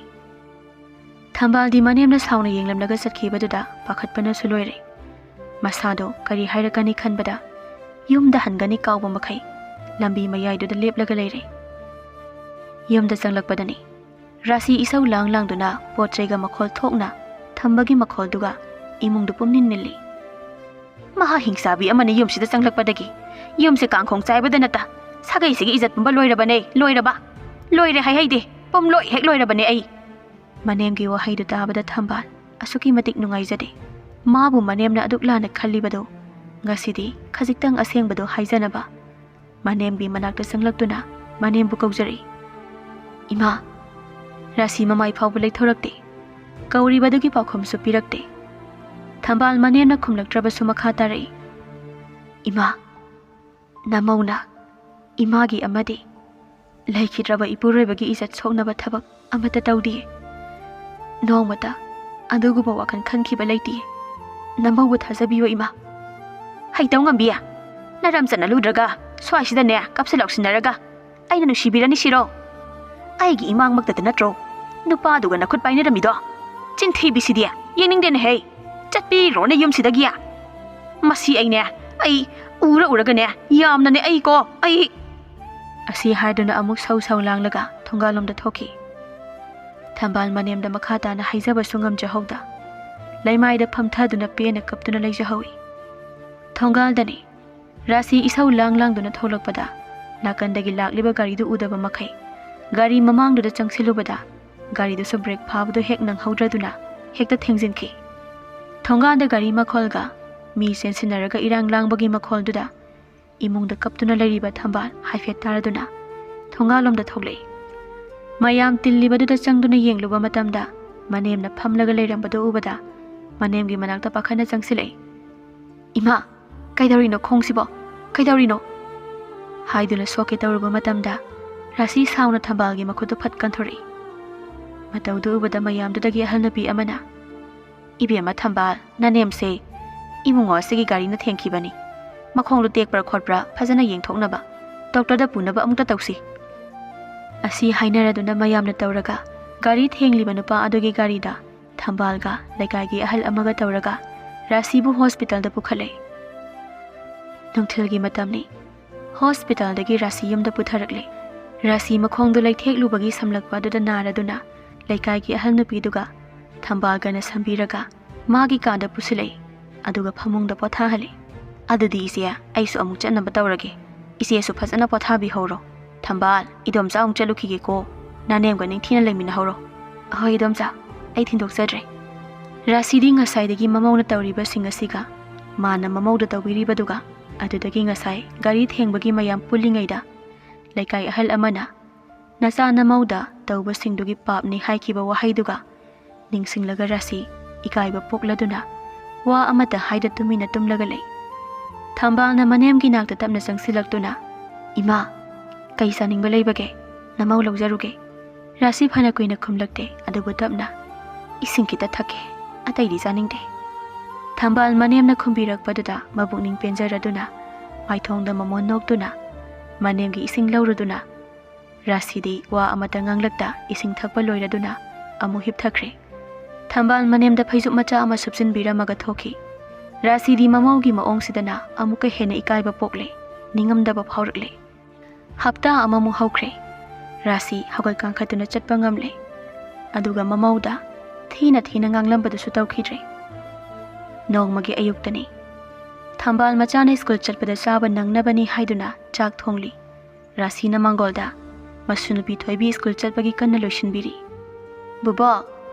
ꯊꯝꯕꯥꯜꯗꯤ ꯃꯅꯦꯝꯅ ꯁꯥꯎꯅ ꯌꯦꯡꯂꯝꯂꯒ ꯆꯠꯈꯤꯕꯗꯨꯗ ꯄꯥꯈꯠꯄꯅꯁꯨ ꯂꯣꯏꯔꯦ꯫ ꯃꯁꯥꯗꯣ ꯀꯔꯤ ꯍꯥꯏꯔꯛꯀꯅꯤ ꯈꯟꯕꯗ ꯌꯨꯝꯗ ꯍꯟꯒꯅꯤ ꯀꯥꯎꯕ ꯃꯈꯩ ꯂꯝꯕꯤ ꯃꯌꯥꯏꯗꯨꯗ ꯂꯦꯞꯂꯒ ꯂꯩꯔꯦ꯫ ꯌꯨꯝꯗ ꯆꯪꯂꯛꯄꯗꯅꯤ ꯔꯥꯁꯤ ꯏꯁꯧ ꯂꯥꯡ ꯂꯥꯡꯗꯨꯅ ꯄꯣꯠ ꯆꯩꯒ ꯃꯈꯣꯜ ꯊꯣꯛꯅ ꯊꯝꯕꯒꯤ ꯃꯈꯣꯜꯗꯨꯒ ꯏꯃꯨꯡꯗꯨ ꯄꯨꯝꯅꯤꯟ ꯅꯤꯜꯂꯤ꯫ "ꯃꯍꯥ ꯍꯤꯡꯆꯥꯕꯤ ꯑꯃꯅ ꯌꯨꯝꯁꯤꯗ ꯆꯪꯂꯛꯄꯗꯒꯤ ꯌꯨꯝꯁꯦ ꯀꯥꯡꯈꯣꯡ ꯆꯥꯏꯕꯗ ꯅꯠꯇ ꯁꯥꯒꯩꯁꯤꯒꯤ ꯏꯖꯠ ꯄꯨꯝꯕ ꯂꯣꯏꯔꯕꯅꯦ, ꯂꯣꯏꯔꯕ꯫ ꯂꯣꯏꯔꯦ ꯍꯥꯏꯍꯩꯗꯦ, ꯄꯨꯝꯂꯣꯏ ꯍꯦꯛ ꯂꯣꯏꯔꯕꯅꯦ ꯑꯩ꯫" ꯃꯅꯦꯝꯒꯤ ꯋꯥꯍꯩꯗꯨ ꯇꯥꯕꯗ ꯊꯝꯕꯥꯜ ꯑꯁꯨꯛꯀꯤ ꯃꯇꯤꯛ ꯅꯨꯡꯉꯥꯏꯖꯗꯦ꯫ ꯃꯥꯕꯨ ꯃꯅꯦꯝꯅ ꯑꯗꯨꯛ ꯂꯥꯟꯅ ꯈꯜꯂꯤꯕꯗꯨ ꯉꯁꯤꯗꯤ ꯈꯖꯤꯛꯇꯪ ꯑꯁꯦꯡꯕꯗꯨ ꯍꯥꯏꯖꯅꯕ ꯃꯅꯦꯝꯒꯤ ꯃꯅꯥꯛꯇ ꯆꯪꯂꯛꯇꯨꯅ ꯃꯅꯦꯝꯕꯨ ꯀꯧꯖꯔꯛꯏ꯫ "ꯏꯃꯥ!" ꯔꯥꯁꯤ ꯃꯃꯥꯏ ꯐꯥꯎꯕ ꯂꯩꯊꯣꯔꯛꯇꯦ꯫ ꯀꯧꯔꯤꯕꯗꯨꯒꯤ ꯄꯥꯎꯈꯨꯝꯁꯨ ꯄꯤꯔꯛꯇꯦ꯫ ꯊꯝꯕꯥꯜ ꯃꯅꯦꯝꯅ ꯈꯨꯝꯂꯛꯇ꯭ꯔꯕꯁꯨ ꯃꯈꯥ ꯇꯥꯔꯛꯏ, "ꯏꯃꯥ, ꯅꯃꯧꯅ ꯏꯃꯥꯒꯤ ꯑꯃꯗꯤ ꯂꯩꯈꯤꯗ꯭ꯔꯕ ꯏꯄꯨꯔꯣꯏꯕꯒꯤ ꯏꯖꯠ ꯁꯣꯛꯅꯕ ꯊꯕꯛ ꯑꯃꯠꯇ ꯇꯧꯗꯤꯌꯦ꯫ ꯅꯣꯡꯃꯇ ꯑꯗꯨꯒꯨꯝꯕ ꯋꯥꯈꯜ ꯈꯟꯈꯤꯕ ꯂꯩꯇꯤꯌꯦ꯫ ꯅꯃꯧꯕꯨ ꯊꯥꯖꯕꯤꯌꯣ ꯏꯃꯥ꯫" "ꯍꯩꯇꯧ ꯉꯝꯕꯤ, ꯅꯔꯝ ꯆꯠꯅ ꯂꯨꯗ꯭ꯔꯒ ꯁ꯭ꯋꯥꯏꯁꯤꯗꯅꯦ ꯀꯞꯁꯤ ꯂꯥꯎꯁꯤꯟꯅꯔꯒ ꯑꯩꯅ ꯅꯨꯡꯁꯤꯕꯤꯔꯅꯤ ꯁꯤꯔꯣ? ꯑꯩꯒꯤ ꯏꯃꯥꯡꯃꯛꯇꯗ ꯅꯠꯇ꯭ꯔꯣ ꯅꯨꯄꯥꯗꯨꯒ ꯅꯈꯨꯠ ꯄꯥꯏꯅꯔꯝꯃꯤꯗꯣ? ꯆꯤꯟꯊꯤꯕꯤꯁꯤꯗꯤ ꯌꯦꯡꯅꯤꯡꯗꯦꯅꯦꯍꯦ꯫ ꯆꯠꯄꯤꯔꯣꯅꯦ ꯌꯨꯝꯁꯤꯗꯒꯤ꯫ ꯃꯁꯤ ꯑꯩꯅꯦ, ꯑꯩ ꯎꯔ ꯎꯔꯒꯅꯦ ꯌꯥꯝꯅꯅꯦ ꯑꯩꯀꯣ, ꯑꯩ꯫" ꯑꯁꯤ ꯍꯥꯏꯗꯨꯅ ꯑꯃꯨꯛ ꯁꯧ ꯁꯧ ꯂꯥꯡꯂꯒ ꯊꯣꯡꯒꯥꯜꯂꯣꯝꯗ ꯊꯣꯛꯈꯤ꯫ ꯊꯝꯕꯥꯜ ꯃꯅꯦꯝꯗ ꯃꯈꯥ ꯇꯥꯅ ꯍꯥꯏꯖꯕꯁꯨ ꯉꯝꯖꯍꯧꯗ ꯂꯩꯃꯥꯏꯗ ꯐꯝꯊꯗꯨꯅ ꯄꯦꯟꯅ ꯀꯞꯇꯨꯅ ꯂꯩꯖꯍꯧꯏ꯫ ꯊꯣꯡꯒꯥꯜꯗꯅꯤ ꯔꯥꯁꯤ ꯏꯁꯧ ꯂꯥꯡ ꯂꯥꯡꯗꯨꯅ ꯊꯣꯛꯂꯛꯄꯗ ꯅꯥꯀꯟꯗꯒꯤ ꯂꯥꯛꯂꯤꯕ ꯒꯥꯔꯤꯗꯨ ꯎꯗꯕ ꯃꯈꯩ ꯒꯥꯔꯤ ꯃꯃꯥꯡꯗꯨꯗ ꯆꯪꯁꯤꯜꯂꯨꯕꯗ ꯒꯥꯔꯤꯗꯨꯁꯨ ꯕ꯭ꯔꯦꯛ ꯐꯥꯕꯗꯨ ꯍꯦꯛ ꯅꯪꯍꯧꯗ꯭ꯔꯗꯨꯅ ꯍꯦꯛꯇ ꯊꯦꯡꯖꯤꯟꯈꯤ꯫ ꯊꯣꯡꯒꯥꯟꯗ ꯒꯥꯔꯤ ꯃꯈꯣꯜꯒ ꯃꯤ ꯆꯦꯟꯁꯤꯟꯅꯔꯒ ꯏꯔꯥꯡ ꯂꯥꯡꯕꯒꯤ ꯃꯈꯣꯜꯗꯨꯗ ꯏꯃꯨꯡꯗ ꯀꯞꯇꯨꯅ ꯂꯩꯔꯤꯕ ꯊꯝꯕꯥꯜ ꯍꯥꯏꯐꯦꯠ ꯇꯥꯔꯗꯨꯅ ꯊꯣꯡꯒꯥꯜꯂꯣꯝꯗ ꯊꯣꯛꯂꯛꯏ꯫ ꯃꯌꯥꯝ ꯇꯤꯜꯂꯤꯕꯗꯨꯗ ꯆꯪꯗꯨꯅ ꯌꯦꯡꯂꯨꯕ ꯃꯇꯝꯗ ꯃꯅꯦꯝꯅ ꯐꯝꯂꯒ ꯂꯩꯔꯝꯕꯗꯨ ꯎꯕꯗ ꯃꯅꯦꯝꯒꯤ ꯃꯅꯥꯛꯇ ꯄꯥꯈꯠꯅ ꯆꯪꯁꯤꯜꯂꯛꯏ꯫ "ꯏꯃꯥ, ꯀꯩꯗꯧꯔꯤꯅꯣ ꯈꯣꯡꯁꯤꯕꯣ? ꯀꯩꯗꯧꯔꯤꯅꯣ?" ꯍꯥꯏꯗꯨꯅ ꯁꯣꯛꯀꯦ ꯇꯧꯔꯨꯕ ꯃꯇꯝꯗ ꯔꯥꯁꯤ ꯁꯥꯎꯅ ꯊꯝꯕꯥꯜꯒꯤ ꯃꯈꯨꯠꯇꯨ ꯐꯠ ꯀꯟꯊꯣꯔꯛꯏ꯫ ꯃꯇꯧꯗꯨ ꯎꯕꯗ ꯃꯌꯥꯝꯗꯨꯗꯒꯤ ꯑꯍꯜ ꯅꯨꯄꯤ ꯑꯃꯅ, "ꯏꯕꯦꯝꯃ ꯊꯝꯕꯥꯜ, ꯅꯅꯦꯝꯁꯦ ꯏꯕꯨꯡꯉꯣ ꯑꯁꯤꯒꯤ ꯒꯥꯔꯤꯅ ꯊꯦꯡꯈꯤꯕꯅꯤ꯫ ꯃꯈꯣꯡꯗꯨ ꯇꯦꯛꯄ꯭ꯔꯥ ꯈꯣꯠꯄ꯭ꯔꯥ ꯐꯖꯅ ꯌꯦꯡꯊꯣꯛꯅꯕ ꯗꯣꯛꯇꯔꯗ ꯄꯨꯅꯕ ꯑꯃꯨꯛꯇ ꯇꯧꯁꯤ꯫" ꯑꯁꯤ ꯍꯥꯏꯅꯔꯗꯨꯅ ꯃꯌꯥꯝꯅ ꯇꯧꯔꯒ ꯒꯥꯔꯤ ꯊꯦꯡꯂꯤꯕ ꯅꯨꯄꯥ ꯑꯗꯨꯒꯤ ꯒꯥꯔꯤꯗ ꯊꯝꯕꯥꯜꯒ ꯂꯩꯀꯥꯏꯒꯤ ꯑꯍꯜ ꯑꯃꯒ ꯇꯧꯔꯒ ꯔꯥꯁꯤꯕꯨ ꯍꯣꯁꯄꯤꯇꯥꯜꯗ ꯄꯨꯈꯠꯂꯦ꯫ ꯅꯨꯡꯊꯤꯜꯒꯤ ꯃꯇꯝꯅꯤ꯫ ꯍꯣꯁꯄꯤꯇꯥꯜꯗꯒꯤ ꯔꯥꯁꯤ ꯌꯨꯝꯗ ꯄꯨꯊꯔꯛꯂꯦ꯫ ꯔꯥꯁꯤ ꯃꯈꯣꯡꯗꯨ ꯂꯩꯊꯦꯛꯂꯨꯕꯒꯤ ꯁꯝꯂꯛꯄ ꯑꯗꯨꯗ ꯅꯥꯔꯗꯨꯅ ꯂꯩꯀꯥꯏꯒꯤ ꯑꯍꯜ ꯅꯨꯄꯤꯗꯨꯒ ꯊꯝꯕꯥꯜꯒꯅ ꯁꯝꯕꯤꯔꯒ ꯃꯥꯒꯤ ꯀꯥꯗ ꯄꯨꯁꯤꯜꯂꯛꯏ꯫ ꯑꯗꯨꯒ ꯐꯃꯨꯡꯗ ꯄꯣꯊꯥꯍꯜꯂꯤ꯫ "ꯑꯗꯨꯗꯤ ꯏꯆꯦ, ꯑꯩꯁꯨ ꯑꯃꯨꯛ ꯆꯠꯅꯕ ꯇꯧꯔꯒꯦ꯫ ꯏꯆꯦꯁꯨ ꯐꯖꯅ ꯄꯣꯊꯥꯕꯤꯍꯧꯔꯣ꯫ ꯊꯝꯕꯥꯜ, ꯏꯗꯣꯝꯆꯥ ꯑꯃꯨꯛ ꯆꯠꯂꯨꯈꯤꯒꯦꯀꯣ꯫ ꯅꯥꯅꯦꯝꯒ ꯅꯤꯡꯊꯤꯅ ꯂꯩꯃꯤꯟꯅꯍꯧꯔꯣ꯫" "ꯑꯍꯣꯏ ꯏꯗꯣꯝꯆꯥ, ꯑꯩ ꯊꯤꯟꯗꯣꯛꯆꯗ꯭ꯔꯦ꯫" ꯔꯥꯁꯤꯗꯤ ꯉꯁꯥꯏꯗꯒꯤ ꯃꯃꯧꯅ ꯇꯧꯔꯤꯕꯁꯤꯡ ꯑꯁꯤꯒ ꯃꯥꯅ ꯃꯃꯧꯗ ꯇꯧꯕꯤꯔꯤꯕꯗꯨꯒ ꯑꯗꯨꯗꯒꯤ ꯉꯁꯥꯏ ꯒꯥꯔꯤ ꯊꯦꯡꯕꯒꯤ ꯃꯌꯥꯝ ꯄꯨꯜꯂꯤꯉꯩꯗ ꯂꯩꯀꯥꯏ ꯑꯍꯜ ꯑꯃꯅ ꯅꯆꯥ ꯅꯃꯧꯗ ꯇꯧꯕꯁꯤꯡꯗꯨꯒꯤ ꯄꯥꯞꯅꯤ ꯍꯥꯏꯈꯤꯕ ꯋꯥꯍꯩꯗꯨꯒ ꯅꯤꯡꯁꯤꯡꯂꯒ ꯔꯥꯁꯤ ꯏꯀꯥꯏꯕ ꯄꯣꯛꯂꯗꯨꯅ ꯋꯥ ꯑꯃꯠꯇ ꯍꯥꯏꯗ ꯇꯨꯃꯤꯟꯅ ꯇꯨꯝꯂꯒ ꯂꯩ꯫ ꯊꯝꯕꯥꯜꯅ ꯃꯅꯦꯝꯒꯤ ꯅꯥꯛꯇ ꯇꯞꯅ ꯆꯪꯁꯤꯜꯂꯛꯇꯨꯅ, "ꯏꯃꯥ, ꯀꯩ ꯆꯥꯅꯤꯡꯕ ꯂꯩꯕꯒꯦ? ꯅꯃꯧ ꯂꯧꯖꯔꯨꯒꯦ꯫" ꯔꯥꯁꯤ ꯐꯅ ꯀꯨꯏꯅ ꯈꯨꯝꯂꯛꯇꯦ, ꯑꯗꯨꯕꯨ ꯇꯞꯅ, "ꯏꯁꯤꯡ ꯈꯤꯇ ꯊꯛꯀꯦ, ꯑꯇꯩꯗꯤ ꯆꯥꯅꯤꯡꯗꯦ꯫" ꯊꯝꯕꯥꯜ ꯃꯅꯦꯝꯅ ꯈꯨꯝꯕꯤꯔꯛꯄꯗꯨꯗ ꯃꯕꯨꯛꯅꯤꯡ ꯄꯦꯟꯖꯔꯗꯨꯅ ꯃꯥꯏꯊꯣꯡꯗ ꯃꯃꯣꯟ ꯅꯣꯛꯇꯨꯅ ꯃꯅꯦꯝꯒꯤ ꯏꯁꯤꯡ ꯂꯧꯔꯨꯗꯨꯅ ꯔꯥꯁꯤꯗꯤ ꯋꯥ ꯑꯃꯠꯇ ꯉꯥꯡꯂꯛꯇ ꯏꯁꯤꯡ ꯊꯛꯄ ꯂꯣꯏꯔꯗꯨꯅ ꯑꯃꯨꯛ ꯍꯤꯞꯊꯈ꯭ꯔꯦ꯫ ꯊꯝꯕꯥꯜ ꯃꯅꯦꯝꯗ ꯐꯩꯖꯨꯞ ꯃꯆꯥ ꯑꯃ ꯁꯨꯞꯆꯤꯟꯕꯤꯔꯝꯃꯒ ꯊꯣꯛꯈꯤ꯫ ꯔꯥꯁꯤꯗꯤ ꯃꯃꯧꯒꯤ ꯃꯑꯣꯡꯁꯤꯗꯅ ꯑꯃꯨꯛꯀ ꯍꯦꯟꯅ ꯏꯀꯥꯏꯕ ꯄꯣꯛꯂꯦ, ꯅꯤꯡꯉꯝꯗꯕ ꯐꯥꯎꯔꯛꯂꯦ꯫ ꯍꯞꯇꯥ ꯑꯃꯃꯨꯛ ꯍꯧꯈ꯭ꯔꯦ꯫ ꯔꯥꯁꯤ ꯍꯧꯒꯠ ꯀꯥꯡꯈꯠꯇꯨꯅ ꯆꯠꯄ ꯉꯝꯂꯦ꯫ ꯑꯗꯨꯒ ꯃꯃꯧꯗ ꯊꯤꯅ ꯊꯤꯅ ꯉꯥꯡꯂꯝꯕꯗꯨꯁꯨ ꯇꯧꯈꯤꯗ꯭ꯔꯦ꯫ ꯅꯣꯡꯃꯒꯤ ꯑꯌꯨꯛꯇꯅꯤ꯫ ꯊꯝꯕꯥꯜ ꯃꯆꯥꯅ ꯁ꯭ꯀꯨꯜ ꯆꯠꯄꯗ ꯆꯥꯕ ꯅꯪꯅꯕꯅꯤ ꯍꯥꯏꯗꯨꯅ ꯆꯥꯛ ꯊꯣꯡꯂꯤ꯫ ꯔꯥꯁꯤꯅ ꯃꯥꯡꯒꯣꯜꯗ ꯃꯁꯨ ꯅꯨꯄꯤ ꯊꯣꯏꯕꯤ ꯁ꯭ꯀꯨꯜ ꯆꯠꯄꯒꯤ ꯀꯟꯅ ꯂꯣꯏꯁꯤꯟꯕꯤꯔꯤ꯫ "ꯕꯨꯕꯣꯛ,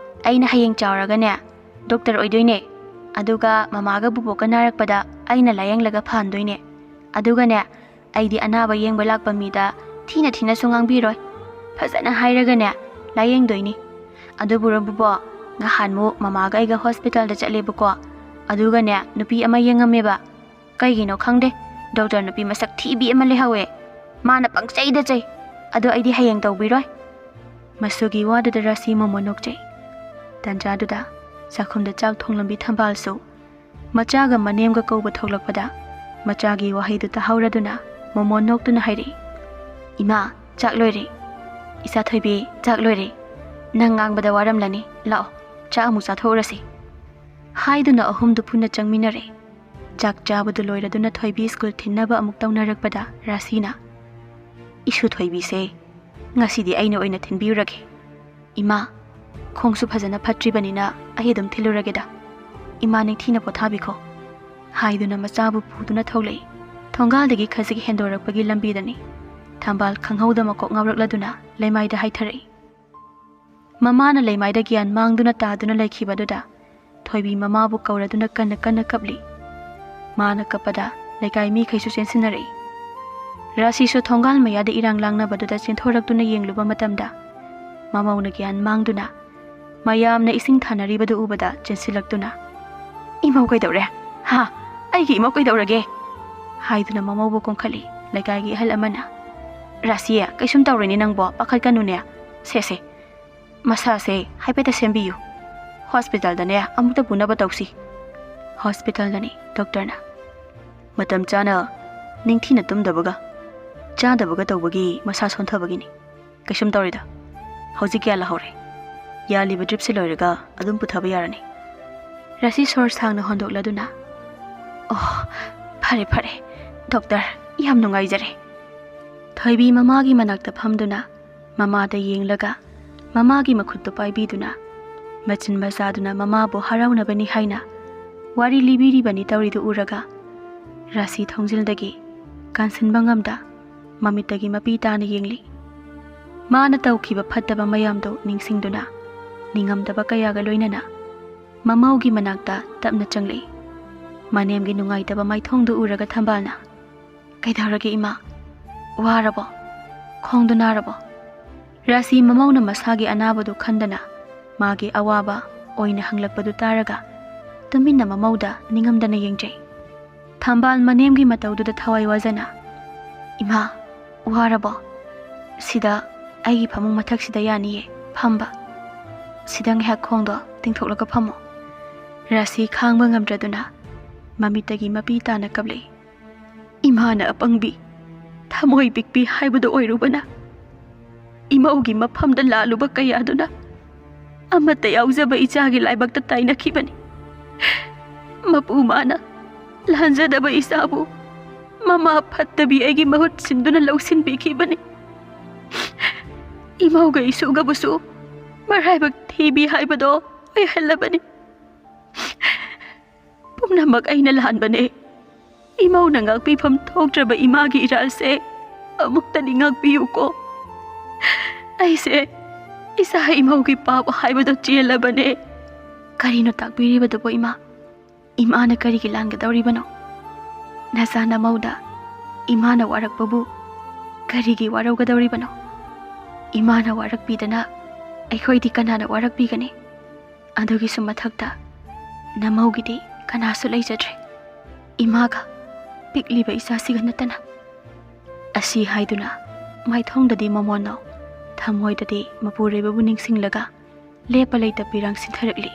ꯑꯩꯅ ꯍꯌꯦꯡ ꯆꯥꯎꯔꯒꯅꯦ ꯗꯣꯛꯇꯔ ꯑꯣꯏꯗꯣꯏꯅꯦ꯫ ꯑꯗꯨꯒ ꯃꯃꯥꯒ ꯕꯨꯕꯣꯛꯀ ꯅꯥꯔꯛꯄꯗ ꯑꯩꯅ ꯂꯥꯌꯦꯡꯂꯒ ꯐꯍꯟꯗꯣꯏꯅꯦ꯫ ꯑꯗꯨꯒꯅꯦ, ꯑꯩꯗꯤ ꯑꯅꯥꯕ ꯌꯦꯡꯕ ꯂꯥꯛꯄ ꯃꯤꯗ ꯊꯤꯅ ꯊꯤꯅꯁꯨ ꯉꯥꯡꯕꯤꯔꯣꯏ꯫ ꯐꯖꯅ ꯍꯥꯏꯔꯒꯅꯦ ꯂꯥꯌꯦꯡꯗꯣꯏꯅꯤ꯫ ꯑꯗꯨꯕꯨꯔꯣ ꯕꯨꯕꯣꯛ, ꯉꯍꯥꯟꯃꯨꯛ ꯃꯃꯥꯒ ꯑꯩꯒ ꯍꯣꯁꯄꯤꯇꯥꯜꯗ ꯆꯠꯂꯦꯕꯀꯣ꯫ ꯑꯗꯨꯒꯅꯦ ꯅꯨꯄꯤ ꯑꯃ ꯌꯦꯡꯉꯝꯃꯦꯕ꯫ ꯀꯩꯒꯤꯅꯣ ꯈꯪꯗꯦ, ꯗꯣꯛꯇꯔ ꯅꯨꯄꯤ ꯃꯁꯛ ꯊꯤꯕꯤ ꯑꯃ ꯂꯩꯍꯧꯋꯦ꯫ ꯃꯥꯅ ꯄꯪꯆꯩꯗ ꯆꯩ꯫ ꯑꯗꯣ ꯑꯩꯗꯤ ꯍꯌꯦꯡ ꯇꯧꯕꯤꯔꯣꯏ꯫" ꯃꯁꯨꯒꯤ ꯋꯥꯗꯨꯗ ꯔꯥꯁꯤ ꯃꯃꯣꯟ ꯅꯣꯛꯆꯩ꯫ ꯇꯟꯖꯥꯗꯨꯗ ꯆꯥꯛꯈꯨꯝꯗ ꯆꯥꯛ ꯊꯣꯡꯂꯝꯕꯤ ꯊꯝꯕꯥꯜꯁꯨ ꯃꯆꯥꯒ ꯃꯅꯦꯝꯒ ꯀꯧꯕ ꯊꯣꯛꯂꯛꯄꯗ ꯃꯆꯥꯒꯤ ꯋꯥꯍꯩꯗꯨ ꯇꯥꯍꯧꯔꯗꯨꯅ ꯃꯃꯣꯟ ꯅꯣꯛꯇꯨꯅ ꯍꯥꯏꯔꯛꯏ, "ꯏꯃꯥ, ꯆꯥꯛ ꯂꯣꯏꯔꯦ꯫ ꯏꯆꯥ ꯊꯣꯏꯕꯤ, ꯆꯥꯛ ꯂꯣꯏꯔꯦ꯫ ꯅꯪ ꯉꯥꯡꯕꯗ ꯋꯥꯔꯝꯂꯅꯤ꯫ ꯂꯥꯛꯑꯣ, ꯆꯥꯛ ꯑꯃꯨꯛ ꯆꯥꯊꯣꯛꯎꯔꯁꯤ꯫" ꯍꯥꯏꯗꯨꯅ ꯑꯍꯨꯝꯗꯨ ꯄꯨꯟꯅ ꯆꯪꯃꯤꯟꯅꯔꯦ꯫ ꯆꯥꯛ ꯆꯥꯕꯗꯨ ꯂꯣꯏꯔꯗꯨꯅ ꯊꯣꯏꯕꯤ ꯁ꯭ꯀꯨꯜ ꯊꯤꯟꯅꯕ ꯑꯃꯨꯛ ꯇꯧꯅꯔꯛꯄꯗ ꯔꯥꯁꯤꯅ, "ꯏꯁꯨ ꯊꯣꯏꯕꯤꯁꯦ "ꯉꯁꯤꯗꯤ ꯑꯩꯅ ꯑꯣꯏꯅ ꯊꯤꯟꯕꯤꯔꯨꯔꯒꯦ꯫ ꯏꯃꯥ, ꯈꯣꯡꯁꯨ ꯐꯖꯅ ꯐꯠꯇ꯭ꯔꯤꯕꯅꯤꯅ ꯑꯩ ꯑꯗꯨꯝ ꯊꯤꯜꯂꯨꯔꯒꯦꯗ꯫ ꯏꯃꯥ ꯅꯤꯡꯊꯤꯅ ꯄꯣꯊꯥꯕꯤꯈꯣ," ꯍꯥꯏꯗꯨꯅ ꯃꯆꯥꯕꯨ ꯄꯨꯗꯨꯅ ꯊꯣꯛꯂꯛꯏ꯫ ꯊꯣꯡꯒꯥꯜꯗꯒꯤ ꯈꯖꯤꯛ ꯍꯦꯟꯗꯣꯔꯛꯄꯒꯤ ꯂꯝꯕꯤꯗꯅꯤ꯫ ꯊꯝꯕꯥꯜ ꯈꯪꯍꯧꯗ ꯃꯀꯣꯛ ꯉꯥꯎꯔꯛꯂꯗꯨꯅ ꯂꯩꯃꯥꯏꯗ ꯍꯥꯏꯊꯔꯛꯏ꯫ ꯃꯃꯥꯅ ꯂꯩꯃꯥꯏꯗ ꯒ꯭ꯌꯥꯟ ꯃꯥꯡꯗꯨꯅ ꯇꯥꯗꯨꯅ ꯂꯩꯈꯤꯕꯗꯨꯗ ꯊꯣꯏꯕꯤ ꯃꯃꯥꯕꯨ ꯀꯧꯔꯗꯨꯅ ꯀꯟꯅ ꯀꯟꯅ ꯀꯞꯂꯤ꯫ ꯃꯥꯅ ꯀꯞꯄꯗ ꯂꯩꯀꯥꯏ ꯃꯤꯈꯩꯁꯨ ꯆꯦꯟꯁꯤꯟꯅꯔꯛꯏ꯫ ꯔꯥꯁꯤꯁꯨ ꯊꯣꯡꯒꯥꯜ ꯃꯌꯥꯗ ꯏꯔꯥꯡ ꯂꯥꯡꯅꯕꯗꯨꯗ ꯆꯦꯟꯊꯣꯔꯛꯇꯨꯅ ꯌꯦꯡꯂꯨꯕ ꯃꯇꯝꯗ ꯃꯃꯧꯅ ꯒ꯭ꯌꯥꯟ ꯃꯥꯡꯗꯨꯅ ꯃꯌꯥꯝꯅ ꯏꯁꯤꯡ ꯊꯥꯅꯔꯤꯕꯗꯨ ꯎꯕꯗ ꯆꯦꯟꯁꯤꯜꯂꯛꯇꯨꯅ, "ꯏꯃꯧ ꯀꯩꯗꯧꯔꯦ? ꯍꯥ? ꯑꯩꯒꯤ ꯏꯃꯧ ꯀꯩꯗꯧꯔꯒꯦ?" ꯍꯥꯏꯗꯨꯅ ꯃꯃꯧꯕꯨ ꯀꯣꯟꯈꯠꯂꯤ꯫ ꯂꯩꯀꯥꯏꯒꯤ ꯑꯍꯜ ꯑꯃꯅ, "ꯔꯥꯁꯤ, ꯀꯩꯁꯨꯝ ꯇꯧꯔꯣꯏꯅꯦ ꯅꯪꯕꯣ, ꯄꯥꯈꯠꯀꯅꯨꯅꯦ꯫ ꯁꯦ, ꯁꯦ, ꯃꯁꯥꯁꯦ ꯍꯥꯏꯐꯦꯠꯇ ꯁꯦꯝꯕꯤꯌꯨ꯫ ꯍꯣꯁꯄꯤꯇꯥꯜꯗꯅꯦ ꯑꯃꯨꯛꯇ ꯄꯨꯅꯕ ꯇꯧꯁꯤ꯫" ꯍꯣꯁꯄꯤꯇꯥꯜꯗꯅꯤ ꯗꯣꯛꯇꯔꯅ, "ꯃꯇꯝ ꯆꯥꯅ ꯅꯤꯡꯊꯤꯅ ꯇꯨꯝꯗꯕꯒ ꯆꯥꯗꯕꯒ ꯇꯧꯕꯒꯤ ꯃꯁꯥ ꯁꯣꯟꯊꯕꯒꯤꯅꯤ꯫ ꯀꯩꯁꯨꯝ ꯇꯧꯔꯣꯏꯗ꯫ ꯍꯧꯖꯤꯛ ꯀꯌꯥ ꯂꯥꯍꯧꯔꯦ? ꯌꯥꯜꯂꯤꯕ ꯗ꯭ꯔꯤꯞꯁꯦ ꯂꯣꯏꯔꯒ ꯑꯗꯨꯝ ꯄꯨꯊꯕ ꯌꯥꯔꯅꯤ꯫" ꯔꯥꯁꯤ ꯁꯣꯔ ꯁꯥꯡꯅ ꯍꯣꯟꯗꯣꯛꯂꯗꯨꯅ, "ꯑꯣ, ꯐꯔꯦ, ꯐꯔꯦ, ꯗꯣꯛꯇꯔ, ꯌꯥꯝ ꯅꯨꯡꯉꯥꯏꯖꯔꯦ꯫" ꯊꯣꯏꯕꯤ ꯃꯃꯥꯒꯤ ꯃꯅꯥꯛꯇ ꯐꯝꯗꯨꯅ ꯃꯃꯥꯗ ꯌꯦꯡꯂꯒ ꯃꯃꯥꯒꯤ ꯃꯈꯨꯠꯇꯨ ꯄꯥꯏꯕꯤꯗꯨꯅ ꯃꯆꯤꯟ ꯃꯆꯥꯗꯨꯅ ꯃꯃꯥꯕꯨ ꯍꯔꯥꯎꯅꯕꯅꯤ ꯍꯥꯏꯅ ꯋꯥꯔꯤ ꯂꯤꯕꯤꯔꯤꯕꯅꯤ ꯇꯧꯔꯤꯗꯨ ꯎꯔꯒ ꯔꯥꯁꯤ ꯊꯣꯡꯖꯤꯜꯗꯒꯤ ꯀꯟꯁꯤꯟꯕ ꯉꯝꯗ ꯃꯃꯤꯠꯇꯒꯤ ꯃꯄꯤ ꯇꯥꯅ ꯌꯦꯡꯂꯤ꯫ ꯃꯥꯅ ꯇꯧꯈꯤꯕ ꯐꯠꯇꯕ ꯃꯌꯥꯝꯗꯨ ꯅꯤꯡꯁꯤꯡꯗꯨꯅ ꯅꯤꯡꯉꯝꯗꯕ ꯀꯌꯥꯒ ꯂꯣꯏꯅꯅ ꯃꯃꯧꯒꯤ ꯃꯅꯥꯛꯇ ꯇꯞꯅ ꯆꯪꯂꯛꯏ꯫ ꯃꯅꯦꯝꯒꯤ ꯅꯨꯡꯉꯥꯏꯇꯕ ꯃꯥꯏꯊꯣꯡꯗꯨ ꯎꯔꯒ ꯊꯝꯕꯥꯜꯅ, "ꯀꯩꯗꯧꯔꯒꯦ ꯏꯃꯥ? ꯋꯥꯔꯕꯣ? ꯈꯣꯡꯗꯨ ꯅꯥꯔꯕꯣ?" ꯔꯥꯁꯤ ꯃꯃꯧꯅ ꯃꯁꯥꯒꯤ ꯑꯅꯥꯕꯗꯨ ꯈꯟꯗꯅ ꯃꯥꯒꯤ ꯑꯋꯥꯕ ꯑꯣꯏꯅ ꯍꯪꯂꯛꯄꯗꯨ ꯇꯥꯔꯒ ꯇꯨꯃꯤꯟꯅ ꯃꯃꯧꯗ ꯅꯤꯡꯉꯝꯗꯅ ꯌꯦꯡꯖꯩ꯫ ꯊꯝꯕꯥꯜ ꯃꯅꯦꯝꯒꯤ ꯃꯇꯧꯗꯨꯗ ꯊꯋꯥꯏ ꯋꯥꯖꯅ, "ꯏꯃꯥ, ꯋꯥꯔꯕꯣ? ꯁꯤꯗ ꯑꯩꯒꯤ ꯐꯃꯨꯡ ꯃꯊꯛꯁꯤꯗ ꯌꯥꯅꯤꯌꯦ ꯐꯝꯕ꯫ ꯁꯤꯗ ꯉꯥꯏꯍꯥꯛ ꯈꯣꯡꯗꯣ ꯇꯤꯡꯊꯣꯛꯂꯒ ꯐꯝꯃꯣ꯫" ꯔꯥꯁꯤ ꯈꯥꯡꯕ ꯉꯝꯗ꯭ꯔꯗꯨꯅ ꯃꯃꯤꯠꯇꯒꯤ ꯃꯄꯤ ꯇꯥꯅ ꯀꯞꯂꯛꯏ꯫ "ꯏꯃꯥꯅ ꯑꯄꯪꯕꯤ, ꯊꯃꯣꯏ ꯄꯤꯛꯄꯤ ꯍꯥꯏꯕꯗꯨ ꯑꯣꯏꯔꯨꯕꯅ ꯏꯃꯧꯒꯤ ꯃꯐꯝꯗ ꯂꯥꯜꯂꯨꯕ ꯀꯌꯥꯗꯨꯅ ꯑꯃꯠꯇ ꯌꯥꯎꯖꯕ ꯏꯆꯥꯒꯤ ꯂꯥꯏꯕꯛꯇ ꯇꯥꯏꯅꯈꯤꯕꯅꯤ꯫ ꯃꯄꯨ ꯃꯥꯅ ꯂꯥꯟꯖꯗꯕ ꯏꯆꯥꯕꯨ ꯃꯃꯥ ꯐꯠꯇꯕꯤ ꯑꯩꯒꯤ ꯃꯍꯨꯠ ꯁꯤꯟꯗꯨꯅ ꯂꯧꯁꯤꯟꯕꯤꯈꯤꯕꯅꯤ꯫ ꯏꯃꯧꯒ ꯏꯁꯨꯒꯕꯨꯁꯨ ꯃꯔꯥꯏꯕꯛ ꯊꯤꯕꯤ ꯍꯥꯏꯕꯗꯣ ꯑꯣꯏꯍꯜꯂꯕꯅꯤ꯫ ꯄꯨꯝꯅꯃꯛ ꯑꯩꯅ ꯂꯥꯟꯕꯅꯦ꯫ ꯏꯃꯧꯅ ꯉꯥꯛꯄꯤꯐꯝ ꯊꯣꯛꯇ꯭ꯔꯕ ꯏꯃꯥꯒꯤ ꯏꯔꯥꯜꯁꯦ ꯑꯃꯨꯛꯇꯗꯤ ꯉꯥꯛꯄꯤꯌꯨꯀꯣ꯫ ꯑꯩꯁꯦ ꯏꯆꯥ ꯏꯃꯧꯒꯤ ꯄꯥꯞ ꯍꯥꯏꯕꯗꯣ ꯆꯦꯜꯂꯕꯅꯦ꯫ ꯀꯔꯤꯅꯣ ꯇꯥꯛꯄꯤꯔꯤꯕꯗꯨꯕꯣ ꯏꯃꯥ? ꯏꯃꯥꯅ ꯀꯔꯤꯒꯤ ꯂꯥꯟꯒꯗꯧꯔꯤꯕꯅꯣ? ꯅꯆꯥ ꯅꯃꯧꯗ ꯏꯃꯥꯅ ꯋꯥꯔꯛꯄꯕꯨ ꯀꯔꯤꯒꯤ ꯋꯥꯔꯧꯒꯗꯧꯔꯤꯕꯅꯣ? ꯏꯃꯥꯅ ꯋꯥꯔꯛꯄꯤꯗꯅ ꯑꯩꯈꯣꯏꯗꯤ ꯀꯅꯥꯅ ꯋꯥꯔꯛꯄꯤꯒꯅꯤ? ꯑꯗꯨꯒꯤꯁꯨ ꯃꯊꯛꯇ ꯅꯃꯧꯒꯤꯗꯤ ꯀꯅꯥꯁꯨ ꯂꯩꯖꯗ꯭ꯔꯦ, ꯏꯃꯥꯒ ꯄꯤꯛꯂꯤꯕ ꯏꯆꯥꯁꯤꯒ ꯅꯠꯇꯅ꯫ ꯑꯁꯤ ꯍꯥꯏꯗꯨꯅ ꯃꯥꯏꯊꯣꯡꯗꯗꯤ ꯃꯃꯣꯟꯅꯣ, ꯊꯃꯣꯏꯗꯗꯤ ꯃꯄꯨꯔꯣꯏꯕꯕꯨ ꯅꯤꯡꯁꯤꯡꯂꯒ ꯂꯦꯞꯄ ꯂꯩꯇ ꯄꯤꯔꯥꯡ ꯁꯤꯟꯊꯔꯛꯂꯤ꯫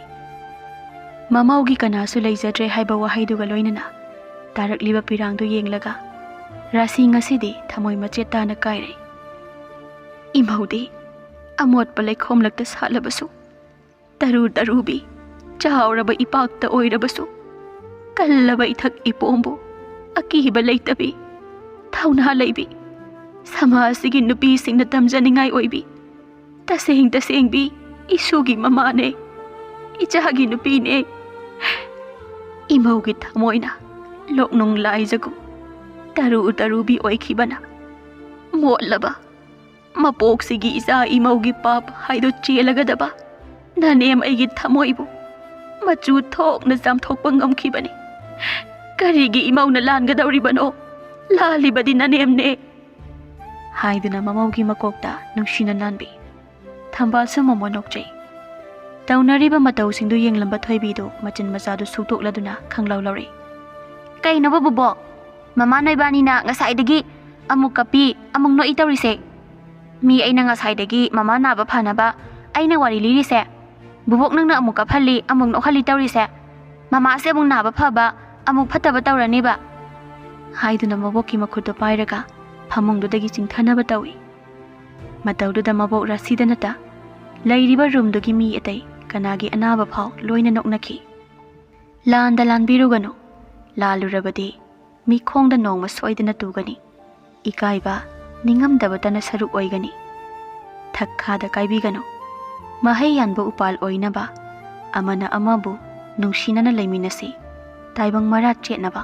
ꯃꯃꯧꯒꯤ ꯀꯅꯥꯁꯨ ꯂꯩꯖꯗ꯭ꯔꯦ ꯍꯥꯏꯕ ꯋꯥꯍꯩꯗꯨꯒ ꯂꯣꯏꯅꯅ ꯇꯥꯔꯛꯂꯤꯕ ꯄꯤꯔꯥꯡꯗꯨ ꯌꯦꯡꯂꯒ ꯔꯥꯁꯤ ꯉꯁꯤꯗꯤ ꯊꯃꯣꯏ ꯃꯆꯦꯠ ꯇꯥꯅ ꯀꯥꯏꯔꯦ꯫ ꯏꯃꯧꯗꯤ ꯑꯃꯣꯠꯄ ꯂꯩꯈꯣꯝꯂꯛꯇ ꯁꯥꯠꯂꯕꯁꯨ, ꯇꯔꯨ ꯇꯔꯨꯕꯤ, ꯆꯥꯎꯔꯕ ꯏꯄꯥꯛꯇ ꯑꯣꯏꯔꯕꯁꯨ, ꯀꯜꯂꯕ ꯏꯊꯛ ꯏꯄꯣꯝꯕꯨ ꯑꯀꯤꯕ ꯂꯩꯇꯕꯤ, ꯊꯧꯅꯥ ꯂꯩꯕꯤ, ꯁꯃꯥꯖꯁꯤꯒꯤ ꯅꯨꯄꯤꯁꯤꯡꯅ ꯇꯝꯖꯅꯤꯡꯉꯥꯏ ꯑꯣꯏꯕꯤ, ꯇꯁꯦꯡ ꯇꯁꯦꯡꯕꯤ ꯏꯁꯨꯒꯤ ꯃꯃꯥꯅꯦ, ꯏꯆꯥꯒꯤ ꯅꯨꯄꯤꯅꯦ꯫ ꯏꯃꯧꯒꯤ ꯊꯃꯣꯏꯅ ꯂꯣꯛꯅꯨꯡ ꯂꯥꯏꯖꯒꯨꯝ ꯇꯔꯨ ꯇꯔꯨꯕꯤ ꯑꯣꯏꯈꯤꯕꯅ ꯃꯣꯠꯂꯕ ꯃꯄꯣꯛꯁꯤꯒꯤ ꯏꯆꯥ ꯏꯃꯧꯒꯤ ꯄꯥꯞ ꯍꯥꯏꯗꯣ ꯆꯦꯜꯂꯒꯗꯕ ꯅꯅꯦꯝ ꯑꯩꯒꯤ ꯊꯃꯣꯏꯕꯨ ꯃꯆꯨ ꯊꯣꯛꯅ ꯆꯥꯝꯊꯣꯛꯄ ꯉꯝꯈꯤꯕꯅꯤ꯫ ꯀꯔꯤꯒꯤ ꯏꯃꯧꯅ ꯂꯥꯟꯒꯗꯧꯔꯤꯕꯅꯣ? ꯂꯥꯜꯂꯤꯕꯗꯤ ꯅꯅꯦꯝꯅꯦ꯫ ꯍꯥꯏꯗꯨꯅ ꯃꯃꯧꯒꯤ ꯃꯀꯣꯛꯇ ꯅꯨꯡꯁꯤꯅ ꯅꯥꯟꯕꯤ꯫ ꯊꯝꯕꯥꯜꯁꯨ ꯃꯃꯣꯟ ꯅꯣꯛꯆꯩ꯫ ꯇꯧꯅꯔꯤꯕ ꯃꯇꯧꯁꯤꯡꯗꯨ ꯌꯦꯡꯂꯝꯕ ꯊꯣꯏꯕꯤꯗꯨ ꯃꯆꯤꯟ ꯃꯆꯥꯗꯨ ꯁꯨꯛꯇꯣꯛꯂꯗꯨꯅ ꯈꯪꯂꯥꯎ ꯂꯧꯔꯛꯏ꯫ ꯀꯩꯅꯣꯕ ꯕꯨꯕꯣꯛ? ꯃꯃꯥ ꯅꯣꯏꯕꯥꯅꯤꯅ ꯉꯁꯥꯏꯗꯒꯤ ꯑꯃꯨꯛ ꯀꯞꯄꯤ, ꯑꯃꯨꯛ ꯅꯣꯛꯏ ꯇꯧꯔꯤꯁꯦ? ꯃꯤ ꯑꯩꯅ ꯉꯁꯥꯏꯗꯒꯤ ꯃꯃꯥ ꯅꯥꯕ ꯐꯅꯕ ꯑꯩꯅ ꯋꯥꯔꯤ ꯂꯤꯔꯤꯁꯦ, ꯕꯨꯕꯣꯛ ꯅꯪꯅ ꯑꯃꯨꯛ ꯀꯞꯍꯜꯂꯤ, ꯑꯃꯨꯛ ꯅꯣꯛꯍꯜꯂꯤ ꯇꯧꯔꯤꯁꯦ? ꯃꯃꯥꯁꯦ ꯑꯃꯨꯛ ꯅꯥꯕ ꯐꯕ, ꯑꯃꯨꯛ ꯐꯠꯇꯕ ꯇꯧꯔꯅꯤꯕ꯫ ꯍꯥꯏꯗꯨꯅ ꯃꯕꯣꯛꯀꯤ ꯃꯈꯨꯠꯇꯨ ꯄꯥꯏꯔꯒ ꯐꯃꯨꯡꯗꯨꯗꯒꯤ ꯆꯤꯡꯊꯅꯕ ꯇꯧꯏ꯫ ꯃꯇꯧꯗꯨꯗ ꯃꯕꯣꯛ ꯔꯥꯁꯤꯗ ꯅꯠꯇ ꯂꯩꯔꯤꯕ ꯔꯨꯝꯗꯨꯒꯤ ꯃꯤ ꯑꯇꯩ ꯀꯅꯥꯒꯤ ꯑꯅꯥꯕ ꯐꯥꯎ ꯂꯣꯏꯅ ꯅꯣꯛꯅꯈꯤ꯫ ꯂꯥꯟꯗ ꯂꯥꯟꯕꯤꯔꯨꯒꯅꯨ, ꯂꯥꯜꯂꯨꯔꯕꯗꯤ ꯃꯤꯈꯣꯡꯗ ꯅꯣꯡꯃ ꯁꯣꯏꯗꯅ ꯇꯨꯒꯅꯤ꯫ ꯏꯀꯥꯏꯕ, ꯅꯤꯡꯉꯝꯗꯕꯇꯅ ꯁꯔꯨꯛ ꯑꯣꯏꯒꯅꯤ꯫ ꯊꯛ ꯈꯥꯗ ꯀꯥꯏꯕꯤꯒꯅꯨ꯫ ꯃꯍꯩ ꯌꯥꯟꯕ ꯎꯄꯥꯜ ꯑꯣꯏꯅꯕ, ꯑꯃꯅ ꯑꯃꯕꯨ ꯅꯨꯡꯁꯤꯅꯅ ꯂꯩꯃꯤꯟꯅꯁꯤ꯫ ꯇꯥꯏꯕꯪ ꯃꯔꯥ ꯆꯦꯠꯅꯕ꯫